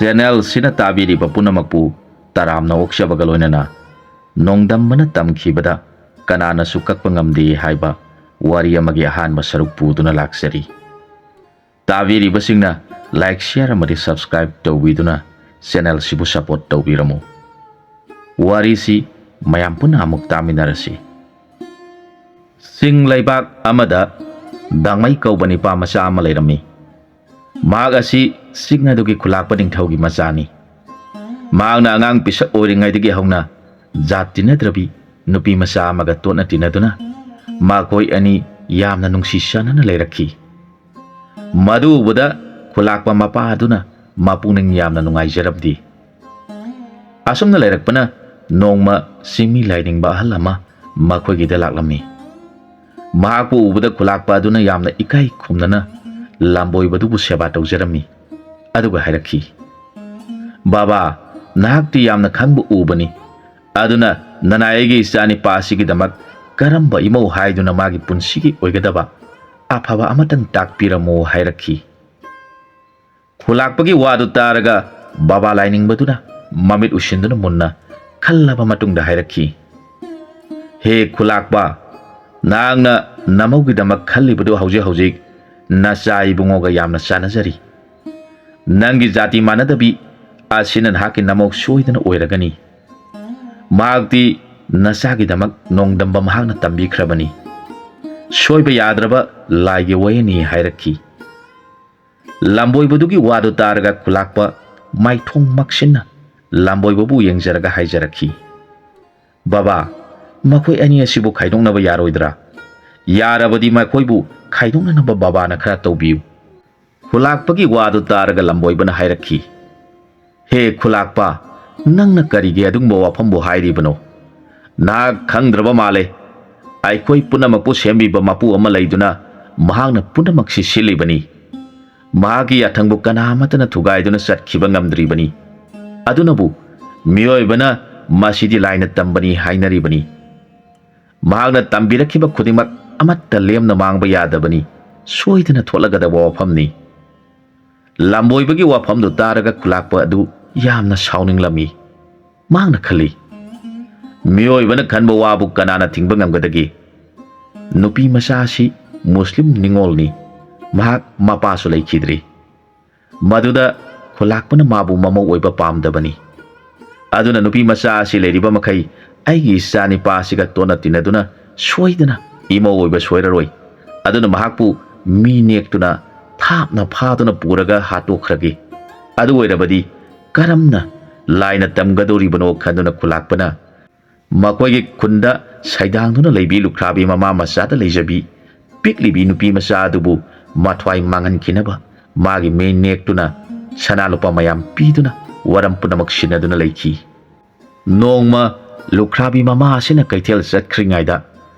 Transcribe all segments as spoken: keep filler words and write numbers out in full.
ꯆꯦꯅꯦꯜꯁꯤꯅ ꯇꯥꯕꯤꯔꯤꯕ ꯄꯨꯝꯅꯃꯛꯄꯨ ꯇꯔꯥꯝꯅ ꯑꯣꯛꯆꯕꯒ ꯂꯣꯏꯅꯅ ꯅꯣꯡꯗꯝꯕꯅ ꯇꯝꯈꯤꯕꯗ ꯀꯅꯥꯅꯁꯨ ꯀꯛꯄ ꯉꯝꯗꯦ ꯍꯥꯏꯕ ꯋꯥꯔꯤ ꯑꯃꯒꯤ ꯑꯍꯥꯟꯕ ꯁꯔꯨꯛ ꯄꯨꯗꯨꯅ ꯂꯥꯛꯆꯔꯤ꯫ ꯇꯥꯕꯤꯔꯤꯕꯁꯤꯡꯅ like, share ꯑꯃꯗꯤ subscribe ꯇꯧꯕꯤꯗꯨꯅ ꯆꯦꯅꯦꯜꯁꯤꯕꯨ support ꯇꯧꯕꯤꯔꯝꯃꯨ꯫ ꯋꯥꯔꯤꯁꯤ ꯃꯌꯥꯝ ꯄꯨꯟꯅ ꯑꯃꯨꯛ ꯇꯥꯃꯤꯟꯅꯔꯁꯤ꯫ ꯆꯤꯡ ꯂꯩꯕꯥꯛ ꯑꯃꯗ ꯗꯥꯡꯃꯩ ꯀꯧꯕ ꯅꯤꯄꯥ ꯃꯆꯥ ꯑꯃ ꯂꯩꯔꯝꯃꯤ꯫ ꯃꯍꯥꯛ ꯑꯁꯤ ꯆꯤꯡ ꯑꯗꯨꯒꯤ ꯈꯨꯂꯥꯛꯄ ꯅꯤꯡꯊꯧꯒꯤ ꯃꯆꯥꯅꯤ꯫ ꯃꯍꯥꯛꯅ ꯑꯉꯥꯡ ꯄꯤꯁꯛ ꯑꯣꯏꯔꯤꯉꯩꯗꯒꯤ ꯍꯧꯅ ꯖꯥꯠ ꯇꯤꯟꯅꯗ꯭ꯔꯕꯤ ꯅꯨꯄꯤ ꯃꯆꯥ ꯑꯃꯒ ꯇꯣꯠꯅ ꯇꯤꯟꯅꯗꯨꯅ ꯃꯈꯣꯏ ꯑꯅꯤ ꯌꯥꯝꯅ ꯅꯨꯡꯁꯤ ꯆꯥꯟꯅꯅ ꯂꯩꯔꯛꯈꯤ꯫ ꯃꯗꯨ ꯎꯕꯗ ꯈꯨꯂꯥꯛꯄ ꯃꯄꯥ ꯑꯗꯨꯅ ꯃꯄꯨꯛꯅꯤꯡ ꯌꯥꯝꯅ ꯅꯨꯡꯉꯥꯏꯖꯔꯝꯗꯦ꯫ ꯑꯁꯨꯝꯅ ꯂꯩꯔꯛꯄꯅ ꯅꯣꯡꯃ ꯆꯤꯡꯃꯤ ꯂꯥꯏꯅꯤꯡꯕ ꯑꯍꯜ ꯑꯃ ꯃꯈꯣꯏꯒꯤꯗ ꯂꯥꯛꯂꯝꯃꯤ꯫ ꯃꯍꯥꯛꯄꯨ ꯎꯕꯗ ꯈꯨꯂꯥꯛꯄ ꯑꯗꯨꯅ ꯌꯥꯝꯅ ꯏꯀꯥꯏ ꯈꯨꯝꯅꯅ ꯂꯝꯕꯣꯏꯕꯗꯨꯕꯨ ꯁꯦꯕꯥ ꯇꯧꯖꯔꯝꯃꯤ꯫ ꯑꯗꯨꯒ ꯍꯥꯏꯔꯛꯈꯤ, "ꯕꯥꯕꯥ, ꯅꯍꯥꯛꯇꯤ ꯌꯥꯝꯅ ꯈꯪꯕ ꯎꯕꯅꯤ, ꯑꯗꯨꯅ ꯅꯅꯥꯏ ꯑꯩꯒꯤ ꯏꯆꯥ ꯅꯤꯄꯥ ꯑꯁꯤꯒꯤꯗꯃꯛ ꯀꯔꯝꯕ ꯏꯃꯧ ꯍꯥꯏꯗꯨꯅ ꯃꯥꯒꯤ ꯄꯨꯟꯁꯤꯒꯤ ꯑꯣꯏꯒꯗꯕ ꯑꯐꯕ ꯑꯃꯇꯪ ꯇꯥꯛꯄꯤꯔꯝꯃꯨ" ꯍꯥꯏꯔꯛꯈꯤ꯫ ꯈꯨꯂꯥꯛꯄꯒꯤ ꯋꯥꯗꯨ ꯇꯥꯔꯒ ꯕꯥꯕꯥ ꯂꯥꯏꯅꯤꯡꯕꯗꯨꯅ ꯃꯃꯤꯠ ꯎꯏꯁꯤꯟꯗꯨꯅ ꯃꯨꯟꯅ ꯈꯜꯂꯕ ꯃꯇꯨꯡꯗ ꯍꯥꯏꯔꯛꯈꯤ, "ꯍꯦ ꯈꯨꯂꯥꯛꯄ, ꯅꯍꯥꯛꯅ ꯅꯃꯧꯒꯤꯗꯃꯛ ꯈꯜꯂꯤꯕꯗꯨ ꯍꯧꯖꯤꯛ ꯍꯧꯖꯤꯛ ꯅꯆꯥ ꯏꯕꯨꯡꯉꯣꯒ ꯌꯥꯝꯅ ꯆꯥꯟꯅꯖꯔꯤ꯫ ꯅꯪꯒꯤ ꯖꯥꯇꯤ ꯃꯥꯟꯅꯗꯕꯤ ꯑꯁꯤꯅ ꯅꯍꯥꯛꯀꯤ ꯅꯃꯧ ꯁꯣꯏꯗꯅ ꯑꯣꯏꯔꯒꯅꯤ꯫ ꯃꯍꯥꯛꯇꯤ ꯅꯆꯥꯒꯤꯗꯃꯛ ꯅꯣꯡꯗꯝꯕ ꯃꯍꯥꯛꯅ ꯇꯝꯕꯤꯈ꯭ꯔꯕꯅꯤ꯫ ꯁꯣꯏꯕ ꯌꯥꯗ꯭ꯔꯕ ꯂꯥꯏꯒꯤ ꯋꯥꯌꯦꯜꯅꯤ" ꯍꯥꯏꯔꯛꯈꯤ꯫ ꯂꯝꯕꯣꯏꯕꯗꯨꯒꯤ ꯋꯥꯗꯨ ꯇꯥꯔꯒ ꯈꯨꯂꯥꯛꯄ ꯃꯥꯏꯊꯣꯡ ꯃꯛꯁꯤꯟꯅ ꯂꯝꯕꯣꯏꯕꯕꯨ ꯌꯦꯡꯖꯔꯒ ꯍꯥꯏꯖꯔꯛꯈꯤ, "ꯕꯥꯕꯥ, ꯃꯈꯣꯏ ꯑꯅꯤ ꯑꯁꯤꯕꯨ ꯈꯥꯏꯗꯣꯛꯅꯕ ꯌꯥꯔꯣꯏꯗ꯭ꯔꯥ? ꯌꯥꯔꯕꯗꯤ ꯃꯈꯣꯏꯕꯨ ꯈꯥꯏꯗꯣꯛꯅꯅꯕ ꯕꯥꯕꯥꯅ ꯈꯔ ꯇꯧꯕꯤꯌꯨ"꯫ ꯈꯨꯂꯥꯛꯄꯒꯤ ꯋꯥꯗꯨ ꯇꯥꯔꯒ ꯂꯝꯕꯣꯏꯕꯅ ꯍꯥꯏꯔꯛꯈꯤ, "ꯍꯦ ꯈꯨꯂꯥꯛꯄ, ꯅꯪꯅ ꯀꯔꯤꯒꯤ ꯑꯗꯨꯒꯨꯝꯕ ꯋꯥꯐꯝꯕꯨ ꯍꯥꯏꯔꯤꯕꯅꯣ? ꯅꯍꯥꯛ ꯈꯪꯗ꯭ꯔꯕ ꯃꯥꯜꯂꯦ꯫ ꯑꯩꯈꯣꯏ ꯄꯨꯝꯅꯃꯛꯄꯨ ꯁꯦꯝꯕꯤꯕ ꯃꯄꯨ ꯑꯃ ꯂꯩꯗꯨꯅ ꯃꯍꯥꯛꯅ ꯄꯨꯝꯅꯃꯛꯁꯤ ꯁꯤꯜꯂꯤꯕꯅꯤ꯫ ꯃꯍꯥꯛꯀꯤ ꯌꯥꯊꯪꯕꯨ ꯀꯅꯥ ꯑꯃꯠꯇꯅ ꯊꯨꯒꯥꯏꯗꯨꯅ ꯆꯠꯈꯤꯕ ꯉꯝꯗ꯭ꯔꯤꯕꯅꯤ꯫ ꯑꯗꯨꯅꯕꯨ ꯃꯤꯑꯣꯏꯕꯅ ꯃꯁꯤꯗꯤ ꯂꯥꯏꯅ ꯇꯝꯕꯅꯤ ꯍꯥꯏꯅꯔꯤꯕꯅꯤ꯫ ꯃꯍꯥꯛꯅ ꯇꯝꯕꯤꯔꯛꯈꯤꯕ ꯈꯨꯗꯤꯡꯃꯛ ꯑꯃꯠꯇ ꯂꯦꯝꯅ ꯃꯥꯡꯕ ꯌꯥꯗꯕꯅꯤ, ꯁꯣꯏꯗꯅ ꯊꯣꯛꯂꯒꯗꯕ ꯋꯥꯐꯝꯅꯤ"꯫ ꯂꯝꯕꯣꯏꯕꯒꯤ ꯋꯥꯐꯝꯗꯨ ꯇꯥꯔꯒ ꯈꯨꯂꯥꯛꯄ ꯑꯗꯨ ꯌꯥꯝꯅ ꯁꯥꯎꯅꯤꯡꯂꯝꯃꯤ꯫ ꯃꯍꯥꯛꯅ ꯈꯜꯂꯤ, "ꯃꯤꯑꯣꯏꯕꯅ ꯈꯟꯕ ꯋꯥꯕꯨ ꯀꯅꯥꯅ ꯊꯤꯡꯕ ꯉꯝꯒꯗꯒꯦ?" ꯅꯨꯄꯤ ꯃꯆꯥ ꯑꯁꯤ ꯃꯨꯁꯂꯤꯝ ꯅꯤꯉꯣꯜꯅꯤ꯫ ꯃꯍꯥꯛ ꯃꯄꯥꯁꯨ ꯂꯩꯈꯤꯗ꯭ꯔꯤ꯫ ꯃꯗꯨꯗ ꯈꯨꯂꯥꯛꯄꯅ ꯃꯥꯕꯨ ꯃꯃꯧ ꯑꯣꯏꯕ ꯄꯥꯝꯗꯕꯅꯤ꯫ ꯑꯗꯨꯅ ꯅꯨꯄꯤ ꯃꯆꯥ ꯑꯁꯤ ꯂꯩꯔꯤꯕ ꯃꯈꯩ ꯑꯩꯒꯤ ꯏꯆꯥ ꯅꯤꯄꯥ ꯑꯁꯤꯒ ꯇꯣꯟꯅ ꯇꯤꯟꯅꯗꯨꯅ ꯁꯣꯏꯗꯅ ꯏꯃꯧ ꯑꯣꯏꯕ ꯁꯣꯏꯔꯔꯣꯏ꯫ ꯑꯗꯨꯅ ꯃꯍꯥꯛꯄꯨ ꯃꯤ ꯅꯦꯛꯇꯨꯅ ꯊꯥꯞꯅ ꯐꯥꯗꯨꯅ ꯄꯨꯔꯒ ꯍꯥꯠꯇꯣꯛꯈ꯭ꯔꯒꯦ꯫ ꯑꯗꯨ ꯑꯣꯏꯔꯕꯗꯤ ꯀꯔꯝꯅ ꯂꯥꯏꯅ ꯇꯝꯒꯗꯧꯔꯤꯕꯅꯣ ꯈꯟꯗꯨꯅ ꯈꯨꯂꯥꯛꯄꯅ ꯃꯈꯣꯏꯒꯤ ꯈꯨꯟꯗ ꯁꯩꯗꯥꯡꯗꯨꯅ ꯂꯩꯕꯤ ꯂꯨꯈ꯭ꯔꯥꯕꯤ ꯃꯃꯥ ꯃꯆꯥꯗ ꯂꯩꯖꯕꯤ ꯄꯤꯛꯂꯤꯕꯤ ꯅꯨꯄꯤ ꯃꯆꯥ ꯑꯗꯨꯕꯨ ꯃꯊ꯭ꯋꯥꯏ ꯃꯥꯡꯍꯟꯈꯤꯅꯕ ꯃꯥꯒꯤ ꯃꯤ ꯅꯦꯛꯇꯨꯅ ꯁꯅꯥ ꯂꯨꯄꯥ ꯃꯌꯥꯝ ꯄꯤꯗꯨꯅ ꯋꯥꯔꯝ ꯄꯨꯝꯅꯃꯛ ꯁꯤꯟꯅꯗꯨꯅ ꯂꯩꯈꯤ꯫ ꯅꯣꯡꯃ ꯂꯨꯈ꯭ꯔꯥꯕꯤ ꯃꯃꯥ ꯑꯁꯤꯅ ꯀꯩꯊꯦꯜ ꯆꯠꯈ꯭ꯔꯤꯉꯩꯗ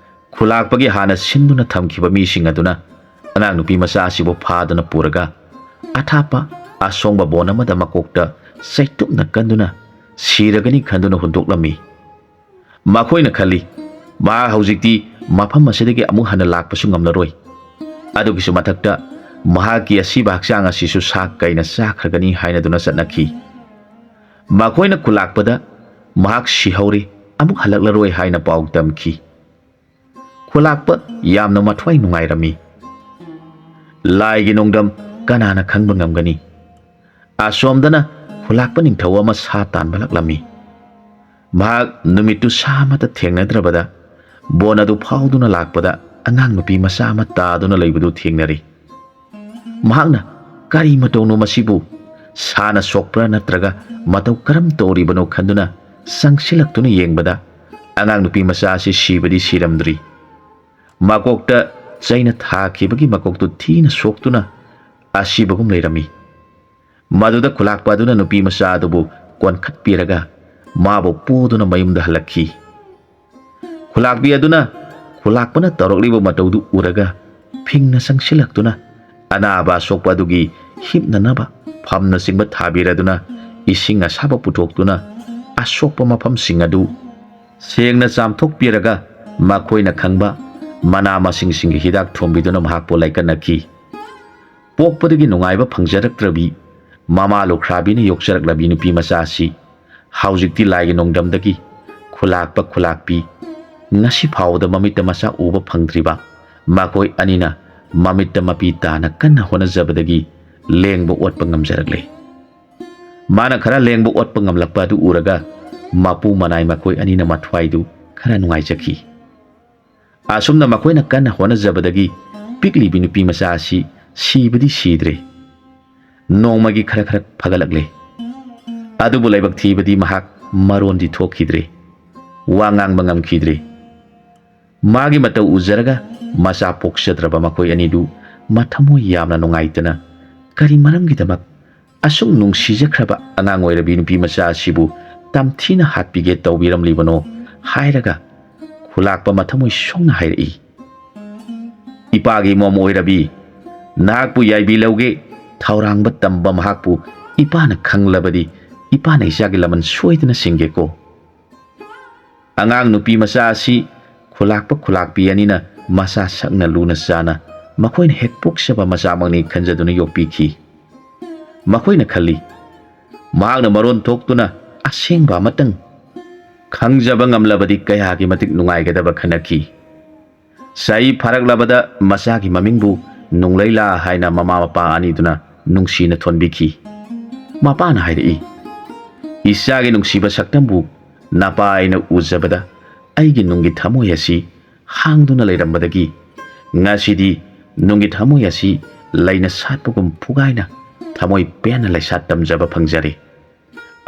ꯈꯨꯂꯥꯛꯄꯒꯤ ꯍꯥꯟꯅ ꯁꯤꯟꯗꯨꯅ ꯊꯝꯈꯤꯕ ꯃꯤꯁꯤꯡ ꯑꯗꯨꯅ ꯑꯉꯥꯡ ꯅꯨꯄꯤ ꯃꯆꯥ ꯑꯁꯤꯕꯨ ꯐꯥꯗꯨꯅ ꯄꯨꯔꯒ ꯑꯊꯥꯞꯄ ꯑꯁꯣꯡꯕ ꯕꯣꯟ ꯑꯃꯗ ꯃꯀꯣꯛꯇ ꯆꯩꯇꯨꯞꯅ ꯀꯟꯗꯨꯅ ꯁꯤꯔꯒꯅꯤ ꯈꯟꯗꯨꯅ ꯍꯨꯟꯗꯣꯛꯂꯝꯃꯤ꯫ ꯃꯈꯣꯏꯅ ꯈꯜꯂꯤ, ꯃꯍꯥꯛ ꯍꯧꯖꯤꯛꯇꯤ ꯃꯐꯝ ꯑꯁꯤꯗꯒꯤ ꯑꯃꯨꯛ ꯍꯟꯅ ꯂꯥꯛꯄꯁꯨ ꯉꯝꯂꯔꯣꯏ꯫ ꯑꯗꯨꯒꯤꯁꯨ ꯃꯊꯛꯇ ꯃꯍꯥꯛꯀꯤ ꯑꯁꯤꯕ ꯍꯛꯆꯥꯡ ꯑꯁꯤꯁꯨ ꯁꯥ ꯀꯩꯅ ꯆꯥꯈ꯭ꯔꯒꯅꯤ ꯍꯥꯏꯅꯗꯨꯅ ꯆꯠꯅꯈꯤ꯫ ꯃꯈꯣꯏꯅ ꯈꯨꯂꯥꯛꯄꯗ ꯃꯍꯥꯛ ꯁꯤꯍꯧꯔꯦ, ꯑꯃꯨꯛ ꯍꯜꯂꯛꯂꯔꯣꯏ ꯍꯥꯏꯅ ꯄꯥꯎ ꯇꯝꯈꯤ꯫ ꯈꯨꯂꯥꯛꯄ ꯌꯥꯝꯅ ꯃꯊ꯭ꯋꯥꯏ ꯅꯨꯡꯉꯥꯏꯔꯝꯃꯤ꯫ ꯂꯥꯏꯒꯤ ꯅꯣꯡꯗꯝ ꯀꯅꯥꯅ ꯈꯪꯕ ꯉꯝꯒꯅꯤ? ꯑꯁꯣꯝꯗꯅ ꯈꯨꯂꯥꯛꯄ ꯅꯤꯡꯊꯧ ꯑꯃ ꯁꯥ ꯇꯥꯟꯕ ꯂꯥꯛꯂꯝꯃꯤ꯫ ꯃꯍꯥꯛ ꯅꯨꯃꯤꯠꯇꯨ ꯁꯥ ꯑꯃꯠꯇ ꯊꯦꯡꯅꯗ꯭ꯔꯕꯗ ꯕꯣꯟ ꯑꯗꯨ ꯐꯥꯎꯗꯨꯅ ꯂꯥꯛꯄꯗ ꯑꯉꯥꯡ ꯅꯨꯄꯤ ꯃꯆꯥ ꯑꯃ ꯇꯥꯗꯨꯅ ꯂꯩꯕꯗꯨ ꯊꯦꯡꯅꯔꯦ꯫ ꯃꯍꯥꯛꯅ, "ꯀꯔꯤ ꯃꯇꯧꯅꯣ ꯃꯁꯤꯕꯨ? ꯁꯥꯅ ꯁꯣꯛꯄ꯭ꯔꯥ ꯅꯠꯇ꯭ꯔꯒ ꯃꯇꯧ ꯀꯔꯝ ꯇꯧꯔꯤꯕꯅꯣ?" ꯈꯟꯗꯨꯅ ꯆꯪꯁꯤꯜꯂꯛꯇꯨꯅ ꯌꯦꯡꯕꯗ ꯑꯉꯥꯡ ꯅꯨꯄꯤ ꯃꯆꯥ ꯑꯁꯤ ꯁꯤꯕꯗꯤ ꯁꯤꯔꯝꯗ꯭ꯔꯤ꯫ ꯃꯀꯣꯛꯇ ꯆꯩꯅ ꯊꯥꯈꯤꯕꯒꯤ ꯃꯀꯣꯛꯇꯨ ꯊꯤꯅ ꯁꯣꯛꯇꯨꯅ ꯑꯁꯤꯕꯒꯨꯝ ꯂꯩꯔꯝꯃꯤ꯫ ꯃꯗꯨꯗ ꯈꯨꯂꯥꯛꯄ ꯑꯗꯨꯅ ꯅꯨꯄꯤ ꯃꯆꯥ ꯑꯗꯨꯕꯨ ꯀꯣꯟꯈꯠꯄꯤꯔꯒ ꯃꯥꯕꯨ ꯄꯨꯗꯨꯅ ꯃꯌꯨꯝꯗ ꯍꯜꯂꯛꯈꯤ꯫ ꯈꯨꯂꯥꯛꯄꯤ ꯑꯗꯨꯅ ꯈꯨꯂꯥꯛꯄꯅ ꯇꯧꯔꯛꯂꯤꯕ ꯃꯇꯧꯗꯨ ꯎꯔꯒ ꯐꯤꯡꯅ ꯆꯪꯁꯤꯜꯂꯛꯇꯨꯅ ꯑꯅꯥꯕ ꯑꯁꯣꯛꯄ ꯑꯗꯨꯒꯤ ꯍꯤꯞꯅꯅꯕ ꯐꯝꯅꯆꯤꯡꯕ ꯊꯥꯕꯤꯔꯗꯨꯅ ꯏꯁꯤꯡ ꯑꯁꯥꯕ ꯄꯨꯊꯣꯛꯇꯨꯅ ꯑꯁꯣꯛꯄ ꯃꯐꯝꯁꯤꯡ ꯑꯗꯨ ꯁꯦꯡꯅ ꯆꯥꯝꯊꯣꯛꯄꯤꯔꯒ ꯃꯈꯣꯏꯅ ꯈꯪꯕ ꯃꯅꯥ ꯃꯁꯤꯡꯁꯤꯡꯒꯤ ꯍꯤꯗꯥꯛ ꯊꯣꯝꯕꯤꯗꯨꯅ ꯃꯍꯥꯛꯄꯨ ꯂꯥꯏꯀꯠꯅꯈꯤ꯫ ꯄꯣꯛꯄꯗꯒꯤ ꯅꯨꯡꯉꯥꯏꯕ ꯐꯪꯖꯔꯛꯇ꯭ꯔꯕꯤ ꯃꯃꯥ ꯂꯨꯈ꯭ꯔꯥꯕꯤꯅ ꯌꯣꯛꯆꯔꯛꯂꯕꯤ ꯅꯨꯄꯤ ꯃꯆꯥ ꯑꯁꯤ ꯍꯧꯖꯤꯛꯇꯤ ꯂꯥꯏꯒꯤ ꯅꯣꯡꯗꯝꯗꯒꯤ ꯈꯨꯂꯥꯛꯄ ꯈꯨꯂꯥꯛꯄꯤ ꯉꯁꯤ ꯐꯥꯎꯕꯗ ꯃꯃꯤꯠꯇ ꯃꯆꯥ ꯎꯕ ꯐꯪꯗ꯭ꯔꯤꯕ ꯃꯈꯣꯏ ꯑꯅꯤꯅ ꯃꯃꯤꯠꯇ ꯃꯄꯤ ꯇꯥꯅ ꯀꯟꯅ ꯍꯣꯠꯅꯖꯕꯗꯒꯤ ꯂꯦꯡꯕ ꯑꯣꯠꯄ ꯉꯝꯖꯔꯛꯂꯦ꯫ ꯃꯥꯅ ꯈꯔ ꯂꯦꯡꯕ ꯑꯣꯠꯄ ꯉꯝꯂꯛꯄ ꯑꯗꯨ ꯎꯔꯒ ꯃꯄꯨ ꯃꯅꯥꯏ ꯃꯈꯣꯏ ꯑꯅꯤꯅ ꯃꯊ꯭ꯋꯥꯏꯗꯨ ꯈꯔ ꯅꯨꯡꯉꯥꯏꯖꯈꯤ꯫ ꯑꯁꯨꯝꯅ ꯃꯈꯣꯏꯅ ꯀꯟꯅ ꯍꯣꯠꯅꯖꯕꯗꯒꯤ ꯄꯤꯛꯂꯤꯕꯤ ꯅꯨꯄꯤ ꯃꯆꯥ ꯑꯁꯤ ꯁꯤꯕꯗꯤ ꯁꯤꯗ꯭ꯔꯦ, ꯅꯣꯡꯃꯒꯤ ꯈꯔ ꯈꯔ ꯐꯒꯠꯂꯛꯂꯦ꯫ ꯑꯗꯨꯕꯨ ꯂꯥꯏꯕꯛ ꯊꯤꯕꯗꯤ ꯃꯍꯥꯛ ꯃꯔꯣꯟꯗꯤ ꯊꯣꯛꯈꯤꯗ꯭ꯔꯦ, ꯋꯥ ꯉꯥꯡꯕ ꯉꯝꯈꯤꯗ꯭ꯔꯦ꯫ ꯃꯥꯒꯤ ꯃꯇꯧ ꯎꯖꯔꯒ ꯃꯆꯥ ꯄꯣꯛꯆꯗ꯭ꯔꯕ ꯃꯈꯣꯏ ꯑꯅꯤꯗꯨ ꯃꯊꯃꯣꯏ ꯌꯥꯝꯅ ꯅꯨꯡꯉꯥꯏꯇꯅ, "ꯀꯔꯤ ꯃꯔꯝꯒꯤꯗꯃꯛ ꯑꯁꯨꯛ ꯅꯨꯡꯁꯤꯖꯈ꯭ꯔꯕ ꯑꯉꯥꯡ ꯑꯣꯏꯔꯕꯤ ꯅꯨꯄꯤ ꯃꯆꯥ ꯑꯁꯤꯕꯨ ꯇꯝꯊꯤꯅ ꯍꯥꯠꯄꯤꯒꯦ ꯇꯧꯕꯤꯔꯝꯂꯤꯕꯅꯣ?" ꯍꯥꯏꯔꯒ ꯈꯨꯂꯥꯛꯄ ꯃꯊꯃꯣꯏ ꯁꯣꯛꯅ ꯍꯥꯏꯔꯛꯏ꯫ "ꯏꯄꯥꯒꯤ ꯃꯣꯝ ꯑꯣꯏꯔꯕꯤ, ꯅꯍꯥꯛꯄꯨ ꯌꯥꯏꯕꯤ ꯂꯧꯒꯦ ꯊꯧꯔꯥꯡꯕ ꯇꯝꯕ ꯃꯍꯥꯛꯄꯨ ꯏꯄꯥꯅ ꯈꯪꯂꯕꯗꯤ ꯏꯄꯥꯅ ꯏꯆꯥꯒꯤ ꯂꯃꯟ ꯁꯣꯏꯗꯅ ꯁꯤꯡꯒꯦꯀꯣ꯫ ꯑꯉꯥꯡ ꯅꯨꯄꯤ ꯃꯆꯥ ꯑꯁꯤ ꯈꯨꯂꯥꯛꯄ ꯈꯨꯂꯥꯛꯄꯤ ꯑꯅꯤꯅ ꯃꯆꯥ ꯁꯛꯅ ꯂꯨꯅ ꯆꯥꯅ ꯃꯈꯣꯏꯅ ꯍꯦꯛ ꯄꯣꯛꯆꯕ ꯃꯆꯥꯃꯛꯅꯤ ꯈꯟꯖꯗꯨꯅ ꯌꯣꯛꯄꯤꯈꯤ꯫ ꯃꯈꯣꯏꯅ ꯈꯜꯂꯤ, ꯃꯍꯥꯛꯅ ꯃꯔꯣꯟ ꯊꯣꯛꯇꯨꯅ ꯑꯁꯦꯡꯕ ꯑꯃꯇꯪ ꯈꯪꯖꯕ ꯉꯝꯂꯕꯗꯤ ꯀꯌꯥꯒꯤ ꯃꯇꯤꯛ ꯅꯨꯡꯉꯥꯏꯒꯗꯕ ꯈꯟꯅꯈꯤ꯫ ꯆꯍꯤ ꯐꯥꯔꯛꯂꯕꯗ ꯃꯆꯥꯒꯤ ꯃꯃꯤꯡꯕꯨ ꯅꯨꯡꯂꯩꯂꯥ ꯍꯥꯏꯅ ꯃꯃꯥ ꯃꯄꯥ ꯑꯅꯤꯗꯨꯅ ꯅꯨꯡꯁꯤꯅ ꯊꯣꯟꯕꯤꯈꯤ꯫ ꯃꯄꯥꯅ ꯍꯥꯏꯔꯛꯏ, "ꯏꯆꯥꯒꯤ ꯅꯨꯡꯁꯤꯕ ꯁꯛꯇꯝꯕꯨ ꯅꯄꯥ ꯑꯩꯅ ꯎꯖꯕꯗ ꯑꯩꯒꯤ ꯅꯨꯡꯒꯤ ꯊꯃꯣꯏ ꯑꯁꯤ ꯍꯥꯡꯗꯨꯅ ꯂꯩꯔꯝꯕꯗꯒꯤ ꯉꯁꯤꯗꯤ ꯅꯨꯡꯒꯤ ꯊꯃꯣꯏ ꯑꯁꯤ ꯂꯩꯅ ꯁꯥꯠꯄꯒꯨꯝ ꯐꯨꯒꯥꯏꯅ ꯊꯃꯣꯏ ꯄꯦꯟꯅ ꯂꯩꯁꯥ ꯇꯝꯖꯕ ꯐꯪꯖꯔꯦ꯫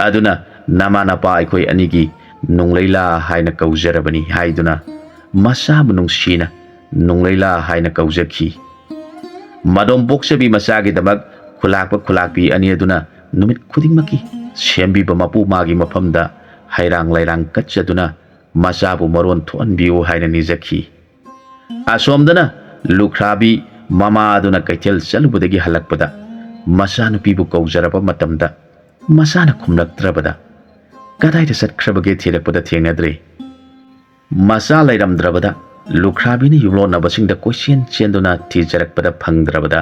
ꯑꯗꯨꯅ ꯅꯃꯥ ꯅꯄꯥ ꯑꯩꯈꯣꯏ ꯑꯅꯤꯒꯤ ꯅꯨꯡꯂꯩꯂꯥ ꯍꯥꯏꯅ ꯀꯧꯖꯔꯕꯅꯤ" ꯍꯥꯏꯗꯨꯅ ꯃꯆꯥꯕꯨ ꯅꯨꯡꯁꯤꯅ ꯅꯨꯡꯂꯩꯂꯥ ꯍꯥꯏꯅ ꯀꯧꯖꯈꯤ꯫ ꯃꯗꯣꯝ ꯄꯣꯛꯆꯕꯤ ꯃꯆꯥꯒꯤꯗꯃꯛ ꯈꯨꯂꯥꯛꯄ ꯈꯨꯂꯥꯛꯄꯤ ꯑꯅꯤ ꯑꯗꯨꯅ ꯅꯨꯃꯤꯠ ꯈꯨꯗꯤꯡꯃꯛꯀꯤ ꯁꯦꯝꯕꯤꯕ ꯃꯄꯨ ꯃꯥꯒꯤ ꯃꯐꯝꯗ ꯍꯩꯔꯥꯡ ꯂꯩꯔꯥꯡ ꯀꯠꯆꯗꯨꯅ ꯃꯆꯥꯕꯨ ꯃꯔꯣꯟ ꯊꯣꯛꯍꯟꯕꯤꯌꯨ ꯍꯥꯏꯅ ꯅꯤꯖꯈꯤ꯫ ꯑꯁꯣꯝꯗꯅ ꯂꯨꯈ꯭ꯔꯥꯕꯤ ꯃꯃꯥ ꯑꯗꯨꯅ ꯀꯩꯊꯦꯜ ꯆꯠꯂꯨꯕꯗꯒꯤ ꯍꯜꯂꯛꯄꯗ ꯃꯆꯥꯅꯨꯄꯤꯕꯨ ꯀꯧꯖꯔꯕ ꯃꯇꯝꯗ ꯃꯆꯥꯅ ꯈꯨꯝꯂꯛꯇ꯭ꯔꯕꯗ ꯀꯗꯥꯏꯗ ꯆꯠꯈ꯭ꯔꯕꯒꯦ ꯊꯤꯔꯛꯄꯗ ꯊꯦꯡꯅꯗ꯭ꯔꯦ꯫ ꯃꯆꯥ ꯂꯩꯔꯝꯗ꯭ꯔꯕꯗ ꯂꯨꯈ꯭ꯔꯥꯕꯤꯅ ꯌꯨꯝꯂꯣꯟꯅꯕꯁꯤꯡꯗ ꯀꯣꯏꯆꯦꯟ ꯆꯦꯟꯗꯨꯅ ꯊꯤꯖꯔꯛꯄꯗ ꯐꯪꯗ꯭ꯔꯕꯗ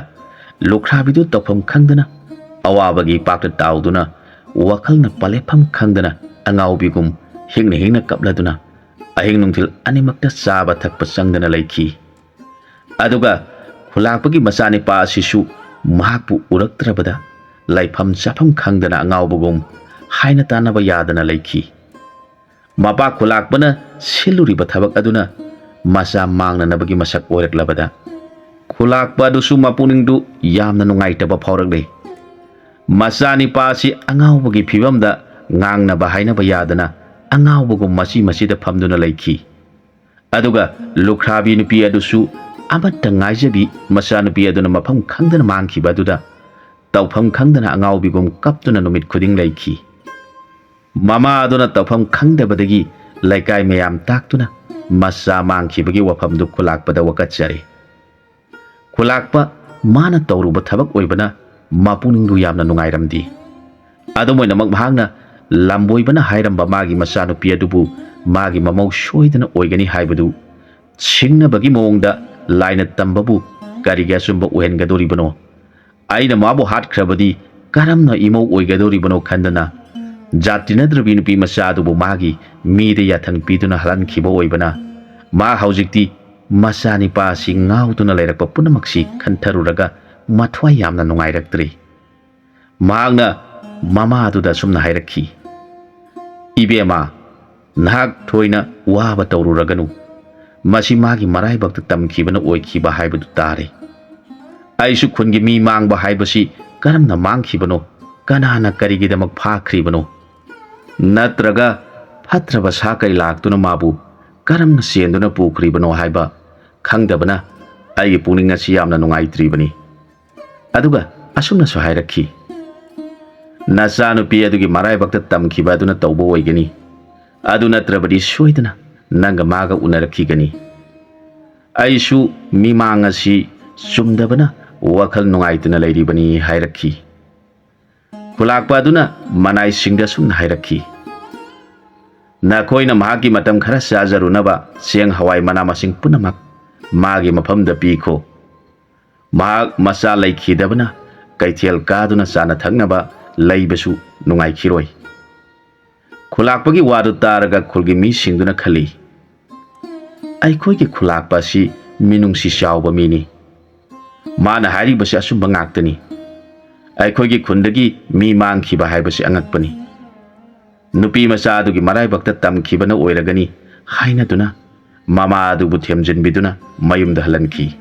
ꯂꯨꯈ꯭ꯔꯥꯕꯤꯗꯨ ꯇꯧꯐꯝ ꯈꯪꯗꯅ, ꯑꯋꯥꯕꯒꯤ ꯏꯄꯥꯛꯇ ꯇꯥꯎꯗꯨꯅ, ꯋꯥꯈꯜꯅ ꯄꯂꯦꯞꯐꯝ ꯈꯪꯗꯅ, ꯑꯉꯥꯎꯕꯤꯒꯨꯝ ꯍꯤꯡꯅ ꯍꯤꯡꯅ ꯀꯞꯂꯗꯨꯅ, ꯑꯍꯤꯡ ꯅꯨꯡꯊꯤꯜ ꯑꯅꯤꯃꯛꯇ ꯆꯥꯕ ꯊꯛꯄ ꯆꯪꯗꯅ ꯂꯩꯈꯤ꯫ ꯑꯗꯨꯒ ꯈꯨꯂꯥꯛꯄꯒꯤ ꯃꯆꯥꯅꯤꯄꯥ ꯑꯁꯤꯁꯨ ꯃꯍꯥꯛꯄꯨ ꯎꯔꯛꯇ꯭ꯔꯕꯗ ꯂꯩꯐꯝ ꯆꯥꯐꯝ ꯈꯪꯗꯅ ꯑꯉꯥꯎꯕꯒꯨꯝ ꯍꯥꯏꯅ ꯇꯥꯟꯅꯕ ꯌꯥꯗꯅ ꯂꯩꯈꯤ꯫ ꯃꯄꯥ ꯈꯨꯂꯥꯛꯄꯅ ꯁꯤꯜꯂꯨꯔꯤꯕ ꯊꯕꯛ ꯑꯗꯨꯅ ꯃꯆꯥ ꯃꯥꯡꯅꯅꯕꯒꯤ ꯃꯁꯛ ꯑꯣꯏꯔꯛꯂꯕꯗ ꯈꯨꯂꯥꯛꯄ ꯑꯗꯨꯁꯨ ꯃꯄꯨꯛꯅꯤꯡꯗꯨ ꯌꯥꯝꯅ ꯅꯨꯡꯉꯥꯏꯇꯕ ꯐꯥꯎꯔꯛꯂꯦ꯫ ꯃꯆꯥꯅꯤꯄꯥ ꯑꯁꯤ ꯑꯉꯥꯎꯕꯒꯤ ꯐꯤꯕꯝꯗ ꯉꯥꯡꯅꯕ ꯍꯥꯏꯅꯕ ꯌꯥꯗꯅ ꯑꯉꯥꯎꯕꯒꯨꯝ ꯃꯆꯤ ꯃꯆꯤꯗ ꯐꯝꯗꯨꯅ ꯂꯩꯈꯤ꯫ ꯑꯗꯨꯒ ꯂꯨꯈ꯭ꯔꯥꯕꯤ ꯅꯨꯄꯤ ꯑꯗꯨꯁꯨ ꯑꯃꯠꯇ ꯉꯥꯏꯖꯕꯤ ꯃꯆꯥꯅꯨꯄꯤ ꯑꯗꯨꯅ ꯃꯐꯝ ꯈꯪꯗꯅ ꯃꯥꯡꯈꯤꯕ ꯑꯗꯨꯗ ꯇꯧꯐꯝ ꯈꯪꯗꯅ ꯑꯉꯥꯎꯕꯤꯒꯨꯝ ꯀꯞꯇꯨꯅ ꯅꯨꯃꯤꯠ ꯈꯨꯗꯤꯡ ꯂꯩꯈꯤ꯫ ꯃꯃꯥ ꯑꯗꯨꯅ ꯇꯧꯐꯝ ꯈꯪꯗꯕꯗꯒꯤ ꯂꯩꯀꯥꯏ ꯃꯌꯥꯝ ꯇꯥꯛꯇꯨꯅ ꯃꯆꯥ ꯃꯥꯡꯈꯤꯕꯒꯤ ꯋꯥꯐꯝꯗꯨ ꯈꯨꯂꯥꯛꯄꯗ ꯋꯥꯀꯠꯆꯔꯦ꯫ ꯈꯨꯂꯥꯛꯄ ꯃꯥꯅ ꯇꯧꯔꯨꯕ ꯊꯕꯛ ꯑꯣꯏꯕꯅ ꯃꯄꯨꯛꯅꯤꯡꯗꯨ ꯌꯥꯝꯅ ꯅꯨꯡꯉꯥꯏꯔꯝꯗꯦ꯫ ꯑꯗꯨꯝ ꯑꯣꯏꯅꯃꯛ ꯃꯍꯥꯛꯅ ꯂꯝꯕꯣꯏꯕꯅ ꯍꯥꯏꯔꯝꯕ ꯃꯥꯒꯤ ꯃꯆꯥꯅꯨꯄꯤ ꯑꯗꯨꯕꯨ ꯃꯥꯒꯤ ꯃꯃꯧ ꯁꯣꯏꯗꯅ ꯑꯣꯏꯒꯅꯤ ꯍꯥꯏꯕꯗꯨ ꯁꯤꯡꯅꯕꯒꯤ ꯃꯑꯣꯡꯗ ꯂꯥꯏꯅ ꯇꯝꯕꯕꯨ ꯀꯔꯤꯒꯤ ꯑꯆꯨꯝꯕ ꯑꯣꯏꯍꯟꯒꯗꯧꯔꯤꯕꯅꯣ? ꯑꯩꯅ ꯃꯥꯕꯨ ꯍꯥꯠꯈ꯭ꯔꯕꯗꯤ ꯀꯔꯝꯅ ꯏꯃꯧ ꯑꯣꯏꯒꯗꯧꯔꯤꯕꯅꯣ ꯈꯟꯗꯅ ꯖꯥꯠ ꯇꯤꯟꯅꯗ꯭ꯔꯕꯤ ꯅꯨꯄꯤ ꯃꯆꯥ ꯑꯗꯨꯕꯨ ꯃꯥꯒꯤ ꯃꯤꯗ ꯌꯥꯊꯪ ꯄꯤꯗꯨꯅ ꯍꯜꯍꯟꯈꯤꯕ ꯑꯣꯏꯕꯅ ꯃꯥ ꯍꯧꯖꯤꯛꯇꯤ ꯃꯆꯥꯅꯤꯄꯥ ꯑꯁꯤ ꯉꯥꯎꯗꯨꯅ ꯂꯩꯔꯛꯄ ꯄꯨꯝꯅꯃꯛꯁꯤ ꯈꯟꯊꯔꯨꯔꯒ ꯃꯊ꯭ꯋꯥꯏ ꯌꯥꯝꯅ ꯅꯨꯡꯉꯥꯏꯔꯛꯇ꯭ꯔꯦ꯫ ꯃꯍꯥꯛꯅ ꯃꯃꯥ ꯑꯗꯨꯗ ꯑꯁꯨꯝꯅ ꯍꯥꯏꯔꯛꯈꯤ, "ꯏꯕꯦꯝꯃ, ꯅꯍꯥꯛ ꯊꯣꯏꯅ ꯋꯥꯕ ꯇꯧꯔꯨꯔꯒꯅꯨ꯫ ꯃꯁꯤ ꯃꯥꯒꯤ ꯃꯔꯥꯏꯕꯛꯇ ꯇꯝꯈꯤꯕꯅ ꯑꯣꯏꯈꯤꯕ ꯍꯥꯏꯕꯗꯨ ꯇꯥꯔꯦ꯫ ꯑꯩꯁꯨ ꯈꯨꯟꯒꯤ ꯃꯤ ꯃꯥꯡꯕ ꯍꯥꯏꯕꯁꯤ ꯀꯔꯝꯅ ꯃꯥꯡꯈꯤꯕꯅꯣ, ꯀꯅꯥꯅ ꯀꯔꯤꯒꯤꯗꯃꯛ ꯐꯥꯈ꯭ꯔꯤꯕꯅꯣ? ꯅꯠꯇ꯭ꯔꯒ ꯐꯠꯇ꯭ꯔꯕ ꯁꯥ ꯀꯩ ꯂꯥꯛꯇꯨꯅ ꯃꯥꯕꯨ ꯀꯔꯝꯅ ꯆꯦꯟꯗꯨꯅ ꯄꯨꯈ꯭ꯔꯤꯕꯅꯣ ꯍꯥꯏꯕ ꯈꯪꯗꯕꯅ ꯑꯩꯒꯤ ꯄꯨꯛꯅꯤꯡ ꯑꯁꯤ ꯌꯥꯝꯅ ꯅꯨꯡꯉꯥꯏꯇ꯭ꯔꯤꯕꯅꯤ꯫" ꯑꯗꯨꯒ ꯑꯁꯨꯝꯅꯁꯨ ꯍꯥꯏꯔꯛꯈꯤ, "ꯅꯆꯥꯅꯨꯄꯤ ꯑꯗꯨꯒꯤ ꯃꯔꯥꯏꯕꯛꯇ ꯇꯝꯈꯤꯕ ꯑꯗꯨꯅ ꯇꯧꯕ ꯑꯣꯏꯒꯅꯤ꯫ ꯑꯗꯨ ꯅꯠꯇ꯭ꯔꯕꯗꯤ ꯁꯣꯏꯗꯅ ꯅꯪꯒ ꯃꯥꯒ ꯎꯅꯔꯛꯈꯤꯒꯅꯤ꯫ ꯑꯩꯁꯨ ꯃꯤꯃꯥꯡ ꯑꯁꯤ ꯆꯨꯝꯗꯕꯅ ꯋꯥꯈꯜ ꯅꯨꯡꯉꯥꯏꯇꯅ ꯂꯩꯔꯤꯕꯅꯤ" ꯍꯥꯏꯔꯛꯈꯤ꯫ ꯈꯨꯂꯥꯛꯄ ꯑꯗꯨꯅ ꯃꯅꯥꯏꯁꯤꯡꯗ ꯑꯁꯨꯝꯅ ꯍꯥꯏꯔꯛꯈꯤ, "ꯅꯈꯣꯏꯅ ꯃꯍꯥꯛꯀꯤ ꯃꯇꯝ ꯈꯔ ꯆꯥꯖꯔꯨꯅꯕ ꯆꯦꯡ ꯍꯋꯥꯏ ꯃꯅꯥ ꯃꯁꯤꯡ ꯄꯨꯝꯅꯃꯛ ꯃꯥꯒꯤ ꯃꯐꯝꯗ ꯄꯤꯈꯣ꯫ ꯃꯍꯥꯛ ꯃꯆꯥ ꯂꯩꯈꯤꯗꯕꯅ ꯀꯩꯊꯦꯜ ꯀꯥꯗꯨꯅ ꯆꯥꯅ ꯊꯛꯅꯕ ꯂꯩꯕꯁꯨ ꯅꯨꯡꯉꯥꯏꯈꯤꯔꯣꯏ꯫ ꯈꯨꯂꯥꯛꯄꯒꯤ ꯋꯥꯗꯨ ꯇꯥꯔꯒ ꯈꯨꯜꯒꯤ ꯃꯤꯁꯤꯡꯗꯨꯅ ꯈꯜꯂꯤ, "ꯑꯩꯈꯣꯏꯒꯤ ꯈꯨꯂꯥꯛꯄ ꯑꯁꯤ ꯃꯤꯅꯨꯡꯁꯤ ꯆꯥꯎꯕ ꯃꯤꯅꯤ꯫ ꯃꯥꯅ ꯍꯥꯏꯔꯤꯕꯁꯤ ꯑꯆꯨꯝꯕ ꯉꯥꯛꯇꯅꯤ꯫ ꯑꯩꯈꯣꯏꯒꯤ ꯈꯨꯟꯗꯒꯤ ꯃꯤ ꯃꯥꯡꯈꯤꯕ ꯍꯥꯏꯕꯁꯤ ꯑꯉꯛꯄꯅꯤ꯫ ꯅꯨꯄꯤ ꯃꯆꯥ ꯑꯗꯨꯒꯤ ꯃꯔꯥꯏꯕꯛꯇ ꯇꯝꯈꯤꯕꯅ ꯑꯣꯏꯔꯒꯅꯤ" ꯍꯥꯏꯅꯗꯨꯅ ꯃꯃꯥ ꯑꯗꯨꯕꯨ ꯊꯦꯝꯖꯤꯟꯕꯤꯗꯨꯅ ꯃꯌꯨꯝꯗ ꯍꯜꯍꯟꯈꯤ꯫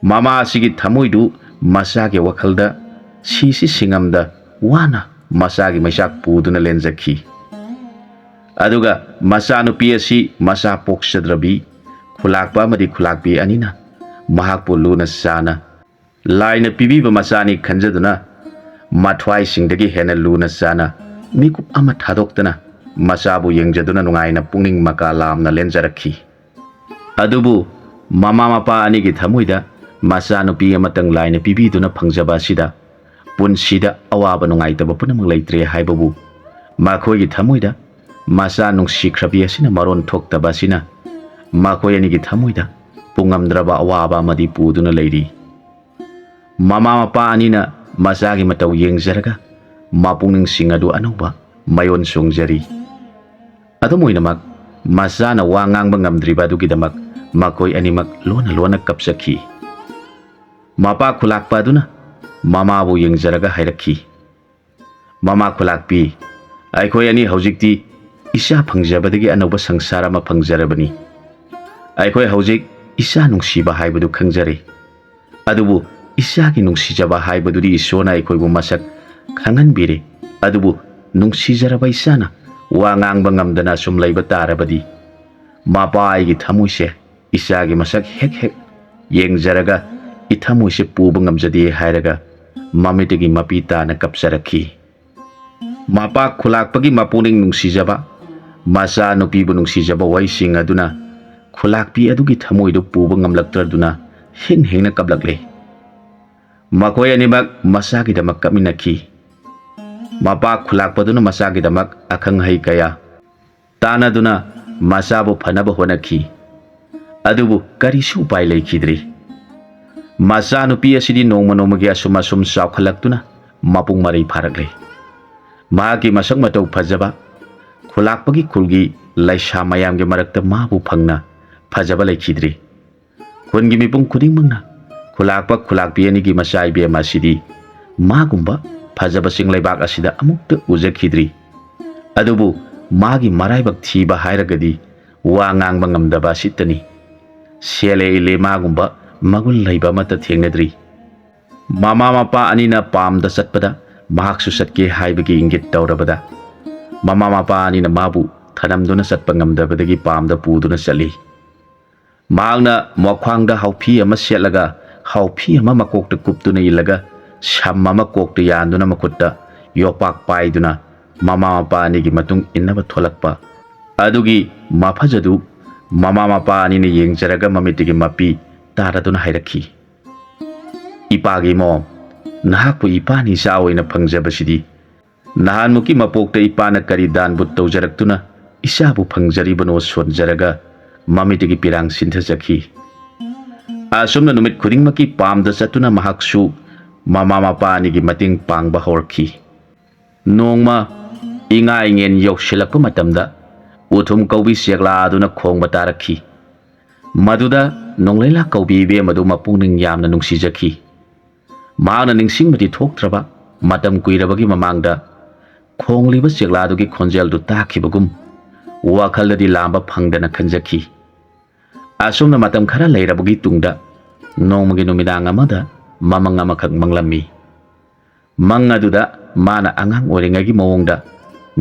ꯃꯃꯥ ꯑꯁꯤꯒꯤ ꯊꯃꯣꯏꯗꯨ ꯃꯆꯥꯒꯤ ꯋꯥꯈꯜꯗ ꯁꯤꯁꯤ ꯁꯤꯡꯉꯝꯗ ꯋꯥꯅ ꯃꯆꯥꯒꯤ ꯃꯩꯆꯥꯛ ꯄꯨꯗꯨꯅ ꯂꯦꯟꯖꯈꯤ꯫ ꯑꯗꯨꯒ ꯃꯆꯥꯅꯨꯄꯤ ꯑꯁꯤ ꯃꯆꯥ ꯄꯣꯛꯆꯗ꯭ꯔꯕꯤ ꯈꯨꯂꯥꯛꯄ ꯑꯃꯗꯤ ꯈꯨꯂꯥꯛꯄꯤ ꯑꯅꯤꯅ ꯃꯍꯥꯛꯄꯨ ꯂꯨꯅ ꯆꯥꯅ ꯂꯥꯏꯅ ꯄꯤꯕꯤꯕ ꯃꯆꯥꯅꯤ ꯈꯟꯖꯗꯨꯅ ꯃꯊ꯭ꯋꯥꯏꯁꯤꯡꯗꯒꯤ ꯍꯦꯟꯅ ꯂꯨꯅ ꯆꯥꯅ ꯃꯤꯀꯨꯞ ꯑꯃ ꯊꯥꯗꯣꯛꯇꯅ ꯃꯆꯥꯕꯨ ꯌꯦꯡꯖꯗꯨꯅ ꯅꯨꯡꯉꯥꯏꯅ ꯄꯨꯛꯅꯤꯡ ꯃꯀꯥ ꯂꯥꯝꯅ ꯂꯦꯟꯖꯔꯛꯈꯤ꯫ ꯑꯗꯨꯕꯨ ꯃꯃꯥ ꯃꯄꯥ ꯑꯅꯤꯒꯤ ꯊꯃꯣꯏꯗ ꯃꯆꯥꯅꯨꯄꯤ ꯑꯃꯇꯪ ꯂꯥꯏꯅ ꯄꯤꯕꯤꯗꯨꯅ ꯐꯪꯖꯕ ꯑꯁꯤꯗ ꯄꯨꯟꯁꯤꯗ ꯑꯋꯥꯕ ꯅꯨꯡꯉꯥꯏꯇꯕ ꯄꯨꯝꯅꯃꯛ ꯂꯩꯇ꯭ꯔꯦ ꯍꯥꯏꯕꯕꯨ ꯃꯈꯣꯏꯒꯤ ꯊꯃꯣꯏꯗ ꯃꯆꯥ ꯅꯨꯡꯁꯤꯈ꯭ꯔꯕꯤ ꯑꯁꯤꯅ ꯃꯔꯣꯟ ꯊꯣꯛꯇꯕ ꯑꯁꯤꯅ ꯃꯈꯣꯏ ꯑꯅꯤꯒꯤ ꯊꯃꯣꯏꯗ ꯄꯨꯡꯉꯝꯗ꯭ꯔꯕ ꯑꯋꯥꯕ ꯑꯃꯗꯤ ꯄꯨꯗꯨꯅ ꯂꯩꯔꯤ꯫ ꯃꯃꯥ ꯃꯄꯥ ꯑꯅꯤꯅ ꯃꯆꯥꯒꯤ ꯃꯇꯧ ꯌꯦꯡꯖꯔꯒ ꯃꯄꯨꯛꯅꯤꯡꯁꯤꯡ ꯑꯗꯨ ꯑꯅꯧꯕ ꯃꯌꯣꯟ ꯆꯣꯡꯖꯔꯤ꯫ ꯑꯗꯨꯝ ꯑꯣꯏꯅꯃꯛ, ꯃꯆꯥꯅ ꯋꯥ ꯉꯥꯡꯕ ꯉꯝꯗ꯭ꯔꯤꯕ ꯑꯗꯨꯒꯤꯗꯃꯛ ꯃꯈꯣꯏ ꯑꯅꯤꯃꯛ ꯂꯣꯟꯅ ꯂꯣꯟꯅ ꯀꯞꯆꯈꯤ꯫ ꯃꯄꯥ ꯈꯨꯂꯥꯛꯄ ꯑꯗꯨꯅ ꯃꯃꯥꯕꯨ ꯌꯦꯡꯖꯔꯒ ꯍꯥꯏꯔꯛꯈꯤ, "ꯃꯃꯥ ꯈꯨꯂꯥꯛꯄꯤ, ꯑꯩꯈꯣꯏ ꯑꯅꯤ ꯍꯧꯖꯤꯛꯇꯤ ꯏꯆꯥ ꯐꯪꯖꯕꯗꯒꯤ ꯑꯅꯧꯕ ꯁꯪꯁꯥꯔ ꯑꯃ ꯐꯪꯖꯔꯕꯅꯤ꯫ ꯑꯩꯈꯣꯏ ꯍꯧꯖꯤꯛ ꯏꯆꯥ ꯅꯨꯡꯁꯤꯕ ꯍꯥꯏꯕꯗꯨ ꯈꯪꯖꯔꯦ꯫ ꯑꯗꯨꯕꯨ ꯏꯆꯥꯒꯤ ꯅꯨꯡꯁꯤꯖꯕ ꯍꯥꯏꯕꯗꯨꯗꯤ ꯏꯁꯣꯔꯅ ꯑꯩꯈꯣꯏꯕꯨ ꯃꯁꯛ ꯈꯪꯍꯟꯕꯤꯔꯦ꯫ ꯑꯗꯨꯕꯨ ꯅꯨꯡꯁꯤꯖꯔꯕ ꯏꯆꯥꯅ ꯋꯥ ꯉꯥꯡꯕ ꯉꯝꯗꯅ ꯑꯁꯨꯝ ꯂꯩꯕ ꯇꯥꯔꯕꯗꯤ, ꯃꯄꯥ ꯑꯩꯒꯤ ꯊꯃꯣꯏꯁꯦ ꯏꯆꯥꯒꯤ ꯃꯁꯛ ꯍꯦꯛ ꯍꯦꯛ ꯌꯦꯡꯖꯔꯒ ꯏꯊꯃꯣꯏꯁꯦ ꯄꯨꯕ ꯉꯝꯖꯗꯦ" ꯍꯥꯏꯔꯒ ꯃꯃꯤꯠꯇꯒꯤ ꯃꯄꯤ ꯇꯥꯅ ꯀꯞꯆꯔꯛꯈꯤ꯫ ꯃꯄꯥ ꯈꯨꯂꯥꯛꯄꯒꯤ ꯃꯄꯨꯛꯅꯤꯡ ꯅꯨꯡꯁꯤꯖꯕ, ꯃꯆꯥ ꯅꯨꯄꯤꯕꯨ ꯅꯨꯡꯁꯤꯖꯕ ꯋꯥꯍꯩꯁꯤꯡ ꯑꯗꯨꯅ ꯈꯨꯂꯥꯛꯄꯤ ꯑꯗꯨꯒꯤ ꯊꯃꯣꯏꯗꯨ ꯄꯨꯕ ꯉꯝꯂꯛꯇ꯭ꯔꯗꯨꯅ ꯍꯤꯡ ꯍꯤꯡꯅ ꯀꯞꯂꯛꯂꯦ꯫ ꯃꯈꯣꯏ ꯑꯅꯤꯃꯛ ꯃꯆꯥꯒꯤꯗꯃꯛ ꯀꯞꯃꯤꯟꯅꯈꯤ꯫ ꯃꯄꯥ ꯈꯨꯂꯥꯛꯄꯗꯨꯅ ꯃꯆꯥꯒꯤꯗꯃꯛ ꯑꯈꯪ ꯑꯍꯩ ꯀꯌꯥ ꯇꯥꯟꯅꯗꯨꯅ ꯃꯆꯥꯕꯨ ꯐꯅꯕ ꯍꯣꯠꯅꯈꯤ꯫ ꯑꯗꯨꯕꯨ ꯀꯔꯤꯁꯨ ꯎꯄꯥꯏ ꯂꯩꯈꯤꯗ꯭ꯔꯤ꯫ ꯃꯆꯥꯅꯨꯄꯤ ꯑꯁꯤꯗꯤ ꯅꯣꯡꯃ ꯅꯣꯡꯃꯒꯤ ꯑꯁꯨꯝ ꯑꯁꯨꯝ ꯆꯥꯎꯈꯠꯂꯛꯇꯨꯅ ꯃꯄꯨꯡ ꯃꯔꯩ ꯐꯥꯔꯛꯂꯦ꯫ ꯃꯍꯥꯛꯀꯤ ꯃꯁꯛ ꯃꯇꯧ ꯐꯖꯕ ꯈꯨꯂꯥꯛꯄꯒꯤ ꯈꯨꯜꯒꯤ ꯂꯩꯁꯥ ꯃꯌꯥꯝꯒꯤ ꯃꯔꯛꯇ ꯃꯥꯕꯨ ꯐꯪꯅ ꯐꯖꯕ ꯂꯩꯈꯤꯗ꯭ꯔꯤ꯫ ꯈꯨꯟꯒꯤ ꯃꯤꯄꯨꯝ ꯈꯨꯗꯤꯡꯃꯛꯅ ꯈꯨꯂꯥꯛꯄ ꯈꯨꯂꯥꯛꯄꯤ ꯑꯅꯤꯒꯤ ꯃꯆꯥ ꯏꯕꯦꯝ ꯑꯁꯤꯗꯤ ꯃꯥꯒꯨꯝꯕ ꯐꯖꯕꯁꯤꯡ ꯂꯩꯕꯥꯛ ꯑꯁꯤꯗ ꯑꯃꯨꯛꯇ ꯎꯖꯈꯤꯗ꯭ꯔꯤ꯫ ꯑꯗꯨꯕꯨ ꯃꯥꯒꯤ ꯃꯔꯥꯏꯕꯛ ꯊꯤꯕ ꯍꯥꯏꯔꯒꯗꯤ ꯋꯥ ꯉꯥꯡꯕ ꯉꯝꯗꯕ ꯑꯁꯤꯇꯅꯤ꯫ ꯁꯦꯜꯂꯦ ꯏꯜꯂꯦ ꯃꯥꯒꯨꯝꯕ ꯃꯒꯨꯟ ꯂꯩꯕ ꯑꯃꯠꯇ ꯊꯦꯡꯅꯗ꯭ꯔꯤ꯫ ꯃꯃꯥ ꯃꯄꯥ ꯑꯅꯤꯅ ꯄꯥꯝꯗ ꯆꯠꯄꯗ ꯃꯍꯥꯛꯁꯨ ꯆꯠꯀꯦ ꯍꯥꯏꯕꯒꯤ ꯏꯪꯒꯤꯠ ꯇꯧꯔꯕꯗ, ꯃꯃꯥ ꯃꯄꯥ ꯑꯅꯤꯅ ꯃꯥꯕꯨ ꯊꯅꯝꯗꯨꯅ ꯆꯠꯄ ꯉꯝꯗꯕꯗꯒꯤ ꯄꯥꯝꯗ ꯄꯨꯗꯨꯅ ꯆꯠꯂꯤ꯫ ꯃꯍꯥꯛꯅ ꯃꯈ꯭ꯋꯥꯡꯗ ꯍꯥꯎꯐꯤ ꯑꯃ ꯁꯦꯠꯂꯒ, ꯍꯥꯎꯐꯤ ꯑꯃ ꯃꯀꯣꯛꯇ ꯀꯨꯞꯇꯨꯅ ꯏꯜꯂꯒ, ꯁꯝ ꯑꯃ ꯀꯣꯛꯇ ꯌꯥꯟꯗꯨꯅ ꯃꯈꯨꯠꯇ ꯌꯣꯄꯥꯛ ꯄꯥꯏꯗꯨꯅ ꯃꯃꯥ ꯃꯄꯥ ꯑꯅꯤꯒꯤ ꯃꯇꯨꯡ ꯏꯟꯅꯕ ꯊꯣꯛꯂꯛꯄ ꯑꯗꯨꯒꯤ ꯃꯐꯖꯗꯨ ꯃꯃꯥ ꯃꯄꯥ ꯑꯅꯤꯅ ꯌꯦꯡꯖꯔꯒ ꯃꯃꯤꯠꯇꯒꯤ ꯃꯄꯤ ꯇꯥꯔꯗꯨꯅ ꯍꯥꯏꯔꯛꯈꯤ, "ꯏꯄꯥꯒꯤ ꯏꯃꯣꯝ, ꯅꯍꯥꯛꯄꯨ ꯏꯄꯥꯅꯤ ꯏꯆꯥ ꯑꯣꯏꯅ ꯐꯪꯖꯕꯁꯤꯗꯤ ꯅꯍꯥꯟꯃꯨꯛꯀꯤ ꯃꯄꯣꯛꯇ ꯏꯄꯥꯅ ꯀꯔꯤ ꯗꯥꯟꯕꯨ ꯇꯧꯖꯔꯛꯇꯨꯅ ꯏꯆꯥꯕꯨ ꯐꯪꯖꯔꯤꯕꯅꯣ?" ꯁꯣꯟꯖꯔꯒ ꯃꯃꯤꯠꯇꯒꯤ ꯄꯤꯔꯥꯡ ꯁꯤꯟꯊꯖꯈꯤ꯫ ꯑꯁꯨꯝꯅ ꯅꯨꯃꯤꯠ ꯈꯨꯗꯤꯡꯃꯛꯀꯤ ꯄꯥꯝꯗ ꯆꯠꯇꯨꯅ ꯃꯍꯥꯛꯁꯨ ꯃꯃꯥ ꯃꯄꯥ ꯑꯅꯤꯒꯤ ꯃꯇꯦꯡ ꯄꯥꯡꯕ ꯍꯧꯔꯛꯈꯤ꯫ ꯅꯣꯡꯃ ꯏꯉꯥ ꯏꯉꯦꯟ ꯌꯧꯁꯤꯜꯂꯛꯄ ꯃꯇꯝꯗ ꯎꯊꯨꯝ ꯀꯧꯕꯤ ꯆꯦꯛꯂꯥꯗꯨꯅ ꯈꯣꯡꯕ ꯇꯥꯔꯛꯈꯤ꯫ ꯃꯗꯨꯗ ꯅꯣꯡꯂꯩꯂꯥ ꯀꯧꯕꯤ ꯏꯕꯦꯝ ꯑꯗꯨ ꯃꯄꯨꯛꯅꯤꯡ ꯌꯥꯝꯅ ꯅꯨꯡꯁꯤꯖꯈꯤ꯫ ꯃꯍꯥꯛꯅ ꯅꯤꯡꯁꯤꯡꯕꯗꯤ ꯊꯣꯛꯇ꯭ꯔꯕ ꯃꯇꯝ ꯀꯨꯏꯔꯕꯒꯤ ꯃꯃꯥꯡꯗ ꯈꯣꯡꯂꯤꯕ ꯆꯦꯛꯂꯥꯗꯨꯒꯤ ꯈꯣꯟꯖꯦꯜꯗꯨ ꯇꯥꯈꯤꯕꯒꯨꯝ ꯋꯥꯈꯜꯗꯗꯤ ꯂꯥꯝꯕ ꯐꯪꯗꯅ ꯈꯟꯖꯈꯤ꯫ ꯑꯁꯨꯝꯅ ꯃꯇꯝ ꯈꯔ ꯂꯩꯔꯕꯒꯤ ꯇꯨꯡꯗ ꯅꯣꯡꯃꯒꯤ ꯅꯨꯃꯤꯗꯥꯡ ꯑꯃꯗ ꯃꯃꯪ ꯑꯃꯈꯛ ꯃꯪꯂꯝꯃꯤ꯫ ꯃꯪ ꯑꯗꯨꯗ ꯃꯥꯅ ꯑꯉꯥꯡ ꯑꯣꯏꯔꯤꯉꯩꯒꯤ ꯃꯑꯣꯡꯗ